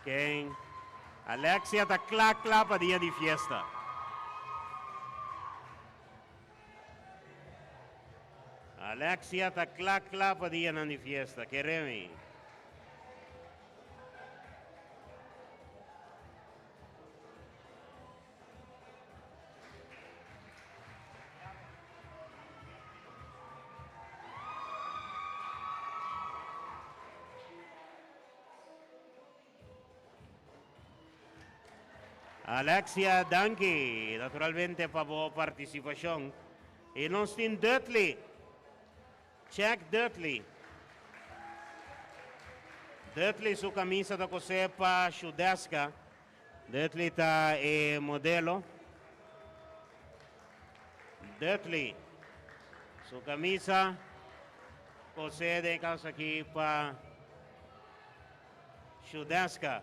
Ken? Alexia ta kla kla pa dia di fiesta. Alexia ta kla kla pa dianan di fiesta. Kere mi. Alexia, danki naturalmente pa bo partisipashon. I nos tin Dudley. Check Dudley. Dudley su kamisa ta kosé pa Shudeska. Dudley ta e modelo. Dudley su camisa cose den caso aki pa Shudeska.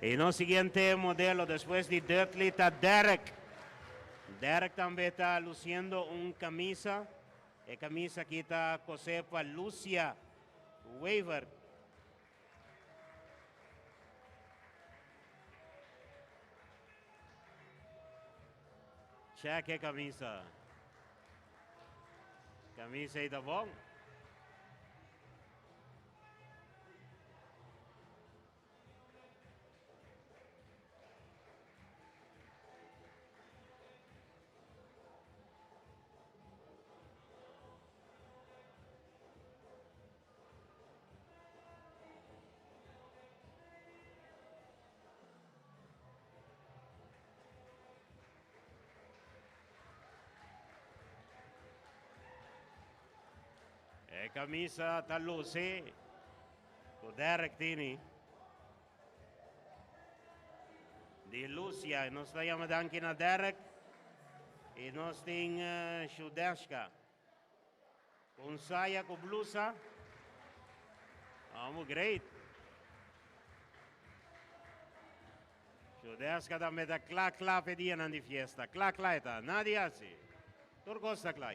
Y nos siguiente modelo despues di Dudley ta Derek. Derek tambe ta luciendo un camisa. E camisa aki ta cose pa Lucia Wever. Check e camisa. Camisa ei ta bon. E camisa ta luci cu Derek tini. Di Lucia, nos ta yama danki na Derek y nos tin Shudeshka. Con saya cu blusa. Amo great. Shudeshka tambe ta kla kla p'e dianan di fiesta. Kla kla e ta. Nadie haci. Tur cos ta kla.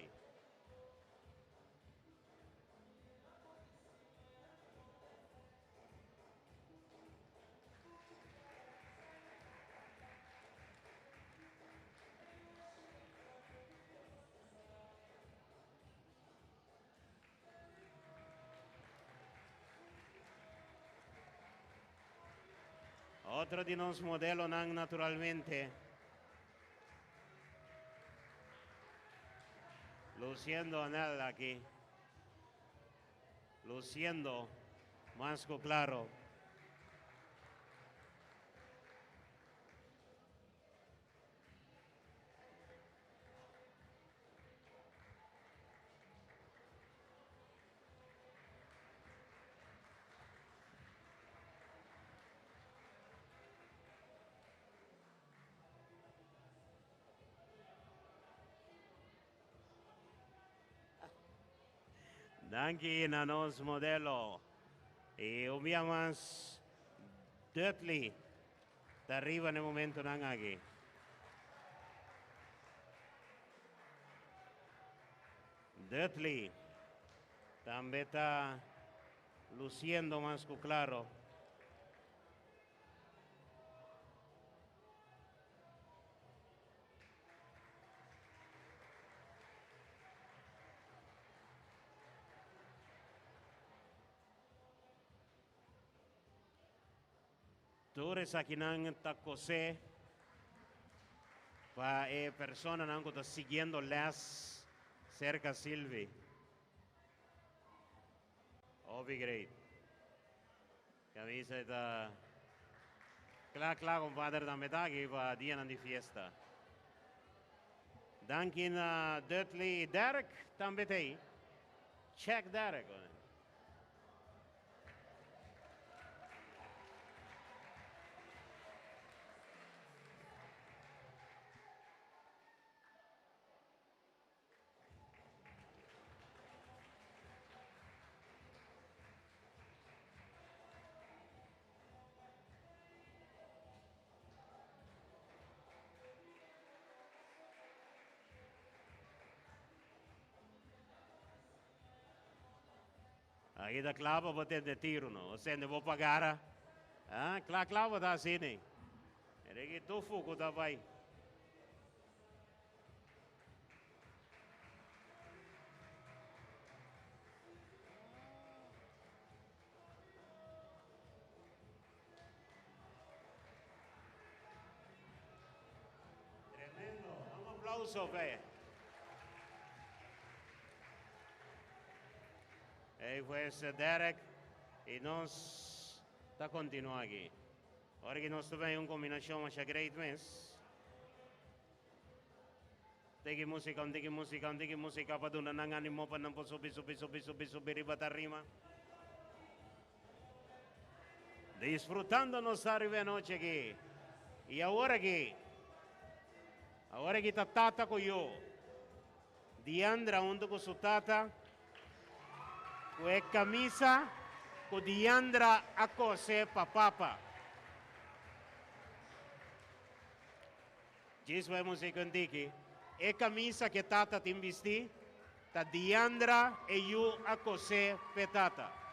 Otro di nos modelonan naturalmente. Luciendo anel aki. Luciendo mas cu claro. Danki na nos modelo. Y un bia mas Dudley ta riba na e momentonan aki. Dudley tambe ta luciendo mas cu claro. Tur esakinan ta kosé pa e personanan ku ta siguiendo lès serka Silvi. Hopi great. Camisa ta. Kla kla compadre tambe ta aki pa dianan di fiesta. Danki na Dudley y Derek tambe ta ey. Check Derek. Aki ta kla pa bo tende tiro no. O sende bo pagara. Ah, kla kla bo ta asina. Reki tofu ku ta bai. Tremendo. Un aplauso, pe. Ey pues Derek y nos ta continua aki. Ora ki nos ta bay un combinacion masha great mes. Tiki musica, un tiki musica, un tiki musica pa duna nan animo pa nan por subi, subi, subi, subi, subi riba tarima. Disfrutando nos ta riba e anochi aki. Y awor aki, awor aki ta tata cu yu. Diandra hunto cu su tata cu e camisa cu Diandra a cose pa papa. Djis bai musica un tiki. E camisa cu e tata tin bisti ta Diandra e yu a cose p'e tata.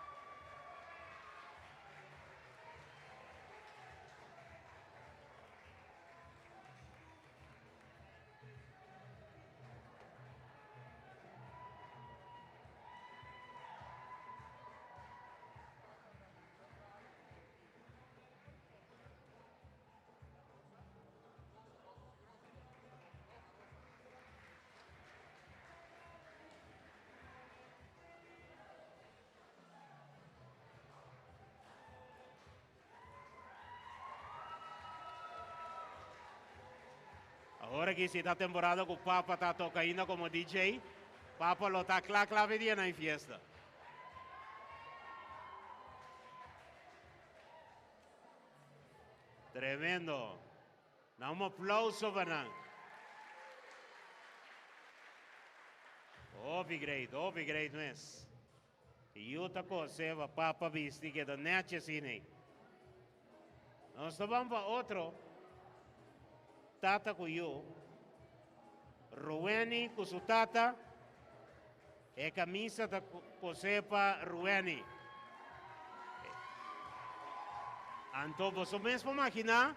Awor aki si ta temporada ku Papa ta toka ainda komo DJ, Papa lo ta kla kla p'e dia na e fiesta. Tremendo. Na un aplauso pa nan. Hopi great, hopi great mes. Yu ta kose pa papa bisti keda nechi asina. Nos ta ban pa otro tata ku yu. Rueni ku su tata. E kamisa ta kose pa Rueni. Anto boso mes por magina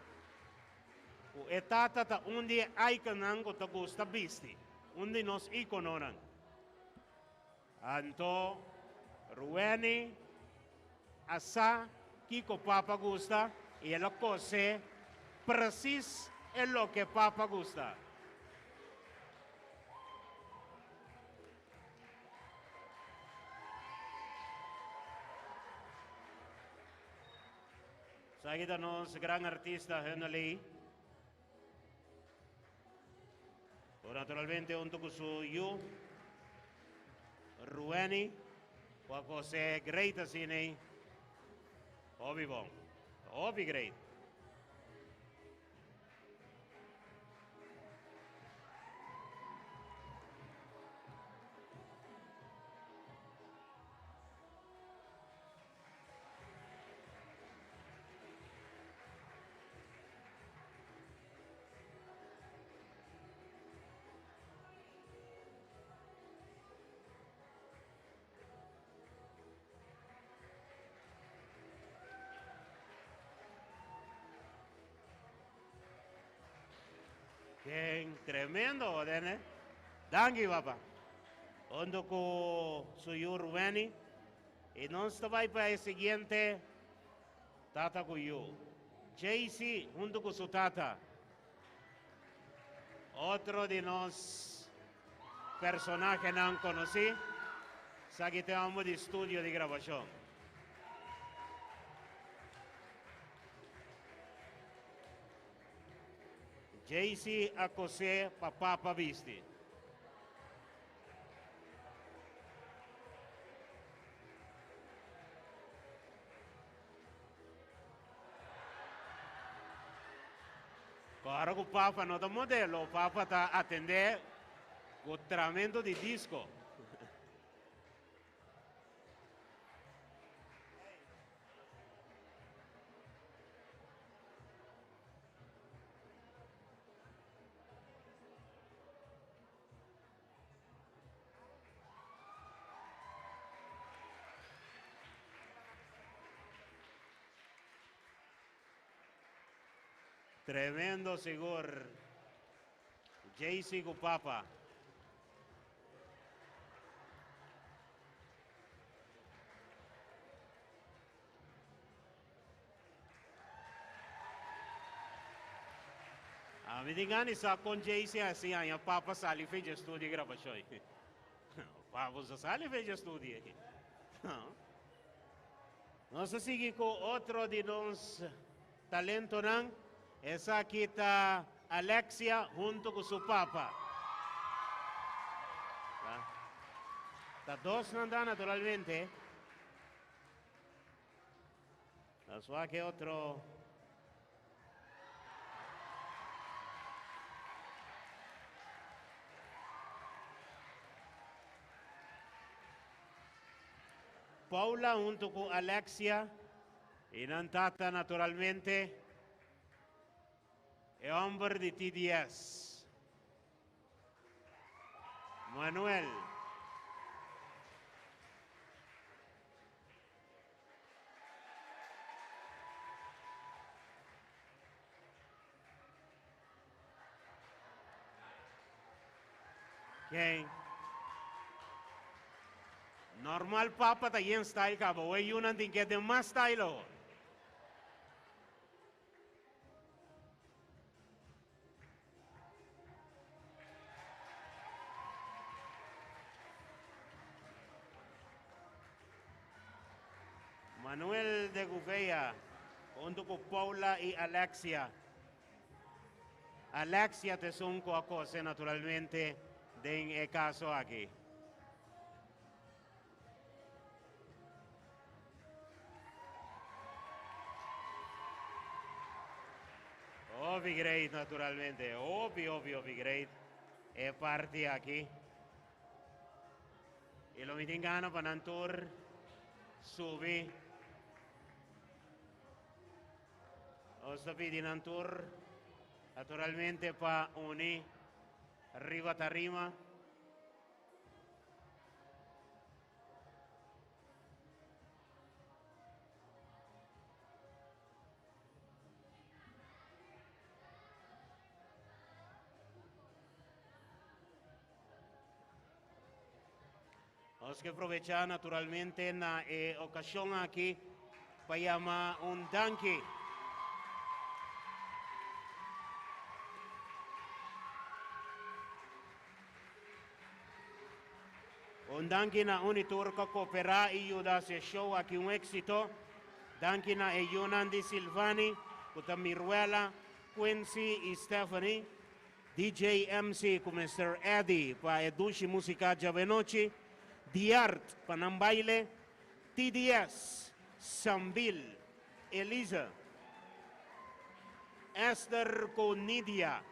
ku e tata ta un di e iconnan ku ta gusta bisti, un di nos icononan. Anto Rueni a sa kiko papa gusta i el a kose presis e loke papa gusta. Esaki ta nos gran artista Hunneley. Ku naturalmente huntu ku su yu Rueni ku a kose great asina ei. Hopi bon. Hopi great. Ken tremendo, Odene. Danki, papa. Hondo ku su yu Rueni. I nos ta bai pa e siguiente tata ku yu. Jaycee huntu ku su tata. Otro di nos personahenan konosí sa ki ta e homber di studio di grabashon. Jaycee a kosé pa papa bisti. Kòrda ku papa no ta modelo, papa ta atendé ku tramento di disko. Tremendo sigur. Jaycee ku papa. A mi tin gana di sa kon Jaycee hasi haña papa sali fe dje studio grabashon ei. Papa sa sali fe dje studio ei. Nos ta sigui ku otro di nos talentonan. Esaki ta Alexia hunto ku su papa. Ta dosnan ta naturalmente. Nos wak e otro. Paula hunto ku Alexia i nan tata naturalmente e homber di TDS. Manuel. Ken? Normal papa ta yen style kaba, we yunan tin ke den mas style awo. Manuel de Gouveia hunto ku Paula i Alexia. Alexia ta esun ku a kose naturalmente den e kaso aki. Hopi great naturalmente, hopi hopi hopi great e parti aki. Y lo mi tin gana pa nan tur subi. Nos ta pidi nan tur naturalmente pa uni riba tarima. Nos ke aprovechá naturalmente na e okashon aki pa yama un danki. Un danki na un i tur ku a koperá i yuda hasi e show aki un éksito. Danki na e yunan di Silvani ku ta Miruela, Quincy i Stephanie, DJ MC ku Mister Eddy pa e dushi músika djawenochi, Diart pa nan baile, TDS, Sambil, Elisa, Esther ku Nidia.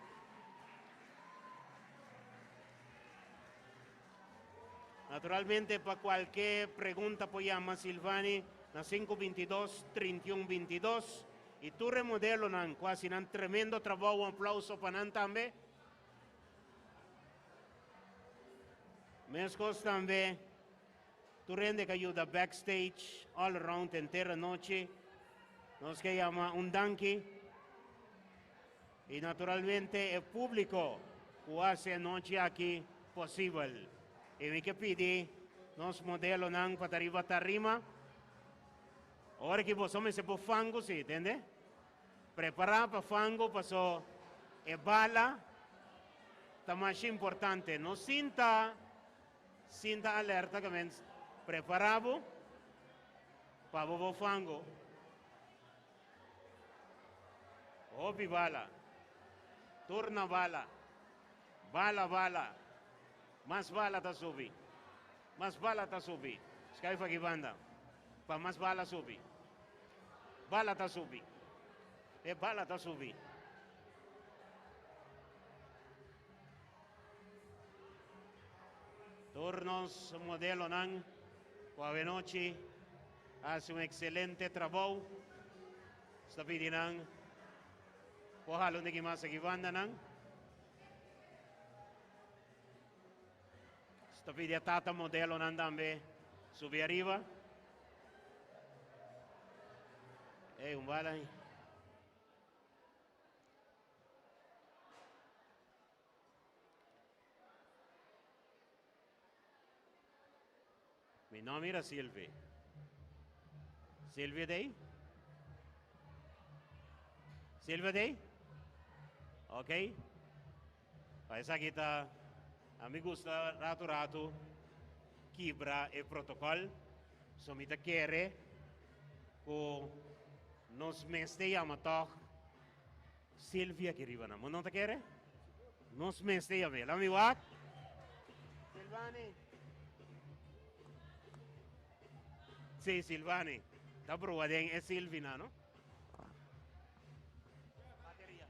Naturalmente pa kualke pregunta por yama Silvani na sinku bintidos, trintiun bintidos i tur e modelonan ku hasi nan tremendo trabou un aplauso pa nan tambe. Meskos tambe tur hende ku a yuda backstage all around henter anochi nos ke yama un danki. I naturalmente e públiko ku hasi e anochi aki posibel. I mi ke pidi nos modelonan pa ta riba tarima. Ora ki boso mester por fangu si, tende? Prepará pa fangu paso e bala ta masha importante. No sinta sinta alerta ke men prepará bo pa bo por fangu. Hopi bala. Tur na bala. Bala, bala. Mas bala ta subi. Mas bala ta subi. Schuif aki banda. Pa mas bala subi. Bala ta subi. E bala ta subi. Tur nos modelonan ku awenochi hasi un ekselente trabou. Nos ta pidi nan por hala un diki mas aki banda nan. Nos ta pidi a tata modelonan tambe subi ariba. Ey, un bala ahí. Mi no mira Silvi. Silvia dey? Silvia dey? Ok. Pa esaki ta, a mi gusta ratu ratu kibra e protocol. So mi ta kere ku nos mester yama tog Silvia aki riba nan. Bo no ta kere? Nos mester yam'é. Laat mi wak. Silvani. Sí, Silvani. Ta brua den e Silvina, no? Bateria.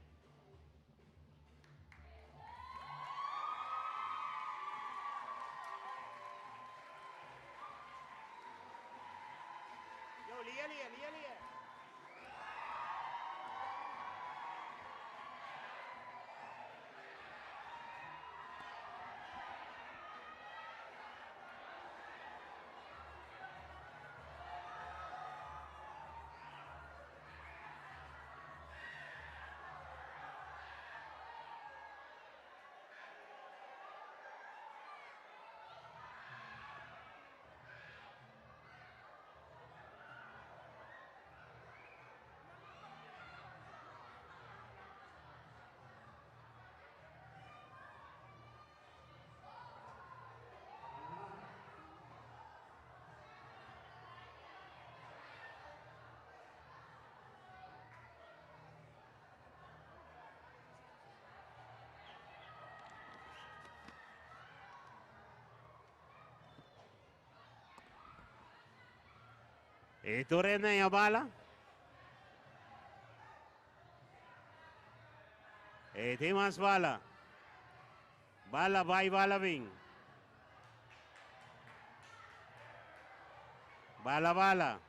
Yo, lia, lia, lia, lia. E tur hende a bala. E tin mas bala. Bala bai, bala bin. Bala, bala.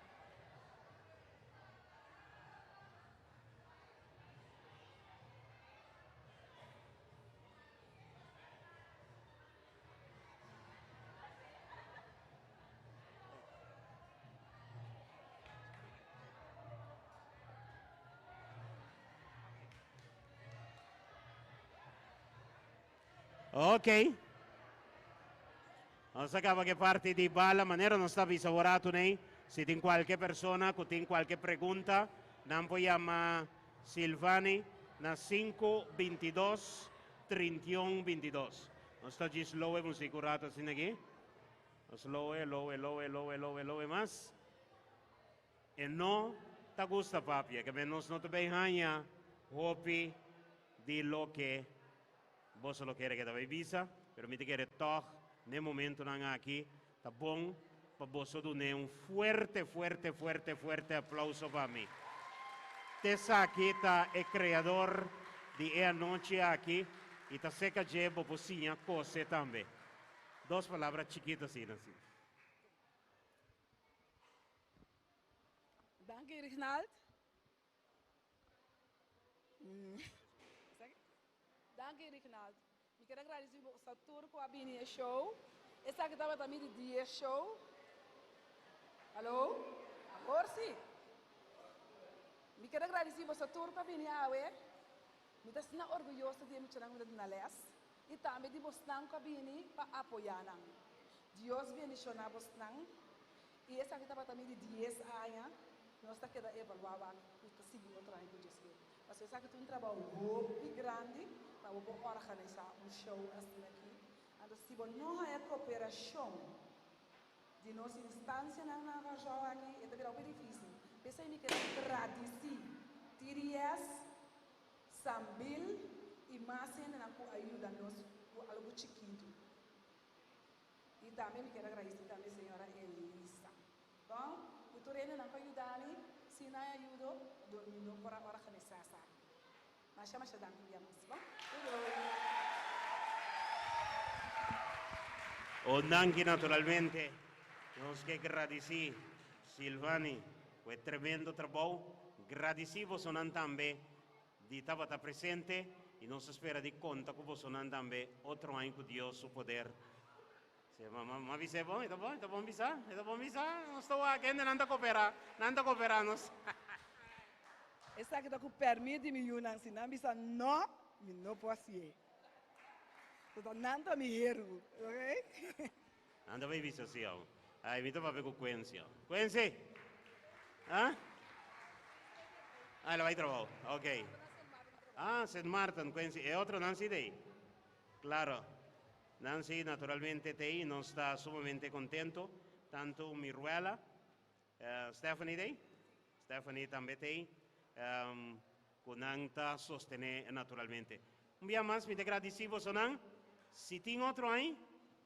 Ok. Nos a kaba ku e parti di bala. Manera nos ta bisa awor atu nei, si tin kualke persona ku tin kualke pregunta, nan por yama Silvani na sinku bintidos 31 bintidos. Nos ta djis lowe muzik un rato asina aki. Nos lowe, lowe, lowe, lowe, lowe, lowe mas. E no ta gusta papia, ke men nos no ta bay haña hopi di loke boso lo kere ke ta bay bisa, pero mi ta kere tog n'e momentonan aki ta bon pa boso dun'é un fuerte, fuerte, fuerte, fuerte aplauso pa mi. T'esaki ta e creador di e anochi aki y ta seca dje bo por siña cose tambe. Dos palabra chikito asina, si. Danki Rignald. Danki Rignald. Mi ker a gradisi boso tur ku a bini e show. Esaki tabata mi di dies show. Hallo? Awor si. Mi ker a gradisi boso tur ku a bini awe. Mi ta asina orguyoso di e muchanan ku mi ta duna les i tambe di bosnan ku a bini pa apoyá nan. Dios bendishoná bosnan. I esaki tabata mi di dies aña. Nos ta keda evaluá wak ku ta sigui otro aña ku Dios ke. Pasobra esaki ta un trabou hopi grandi pa bo por organisá un show asina aki. Anto si bo no haña koperashon di nos instansianan na Kòrsou aki, e ta bira hopi difísil. P'esei mi keda gradisí TDS, Sambil. I mas hendenan ku a yuda nos ku algu chikitu. I tambe mi kier a gradisí tambe señora Elisa. Bon, ku tur hendenan ku a yuda mi, sin nan ayudo lo mi no por a organisá esaki. Masha masha danki un bia mas. Bon, doei doei. Un danki naturalmente. Nos ke gradisí Silvani ku e tremendo trabou. Gradisí bosonan tambe di tabata presente y nos ta spera di conta cu bosonan tambe otro aña cu Dios su poder. Si, ma, ma, ma bis'é bon, e ta bon, e ta bon bisa, e ta bon bisa, nos ta wak, hendenan ta coopera, nan ta coopera nos. Esaki ta cu permit di mi yunan, si nan bisa no, mi no por hacié. So ta nan ta mi heru, ok? Nan ta bay bisa si awo. Ay, mi ta papia cu Quincy awo. Quincy! Ah? Ah, el a bay trabao. Ok. Ah, Sint Maarten, Quincy. E otro Nancy t'ey? Claro. Nancy naturalmente t'ey. Nos ta sumamente contento. Tanto Miruela, Stephanie t'ey? Stephanie tambe t'ey. Cu nan ta sostene naturalmente. Un bia mas mi ta gradici bosonan. Si tin otro añ,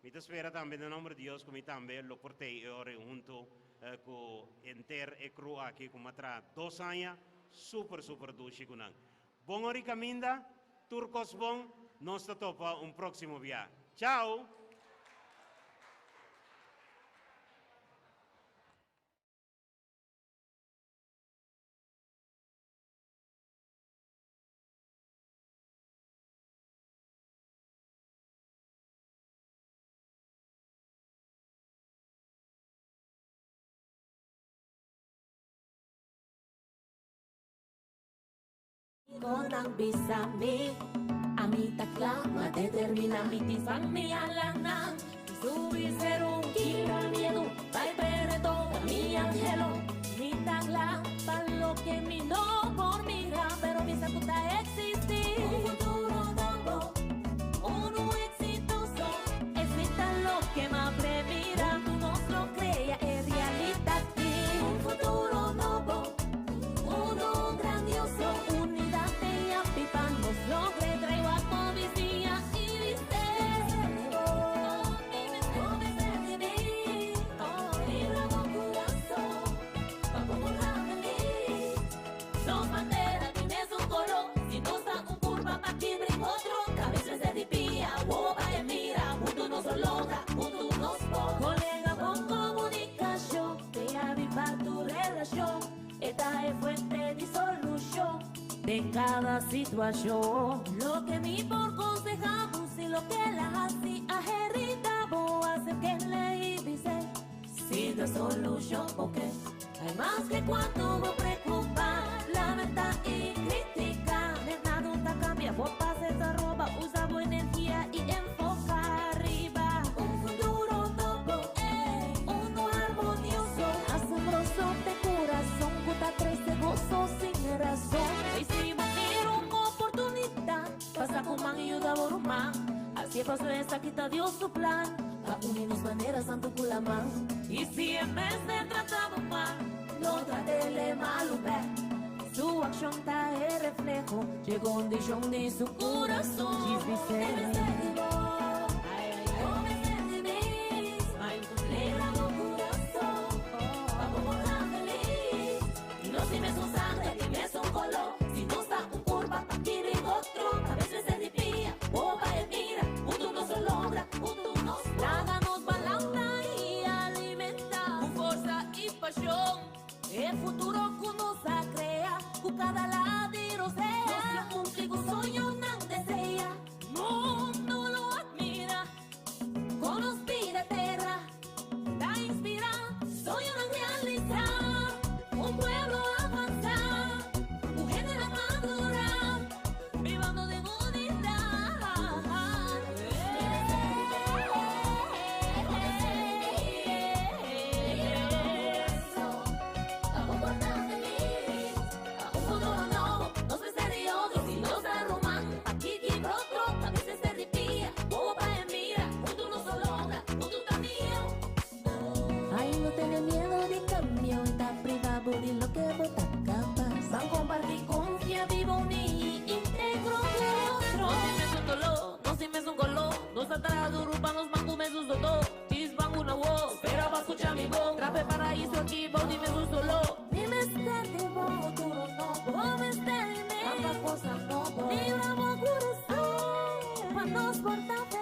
mi ta spera tambe den nomber di Dios cu mi tambe lo por tey e ora ey hunto cu henter e crew aki cu m'a traha dos aña super super dushi cu nan. Bon ora y caminda, tur cos bon, nos ta topa un proximo bia. Chao! Konan bisa mi, ami ta kla, ma determina mi tin san mi alanan. Subi seru, kita miedu, bai pere toda mi anhelo. Mi ta kla pa loke mi no por mira, pero mi sa ku ta eksistí. Un futuro nobo, unu eksitoso, esei ta loke m'a premira. Huntu nos lo krea e realidat ki. Un futuro nobo. Uno grandioso, unidad te yapi pa nos logre trae wak bo bisiña y biste. Nos bandera tin mesun color, si nos ta un curva pa kibri otro, cabes mester di pia, wowo pa e mira, hunto nos lo logra, hunto nos por. Colega bon comunicacion. Te yabi pa tu relacion. E ta e fuente di solucion den cada situacion. Loke mi por conseha bo si loke el a haci a herida bo acerk'el y bis'é si ta solucion bo ke. Hay mas ke cuanto bo preocupa, lamenta y critica. Net nada ta cambia, bo pasa esa roba, usa bo energia y enfoca riba un futuro nobo, uno armonioso, asombroso te corazón cu ta trece gozo sin razón. Y si bo mira un oportunidad, pasa cu man y yuda bo ruman. Así e paso esaki ta Dios su plan, pa uni nos manera santo cu la man. Y si en vez de trata bo mal, no tratele malu bek. Su accion ta e refleho dje condicion di su curason. Djis bis'é. Laga nos balanta y alimenta cu forsa y pasion. E futuro cu nos a crea, cu cada la di rosea. Nos lo cumpli cu soñonan desea. Mundo lo admira, con nos pida tera. Ta inspira, soñonan realisa. Un pueblo avanza, un hende a madura, bibando den unidad. bon. Traha paraiso aki bou di mesun solo. Mi mester di bo, tur nobo. Bo mester di mi. Tanta cos nobo. Libra bo curason. Pa nos por ta.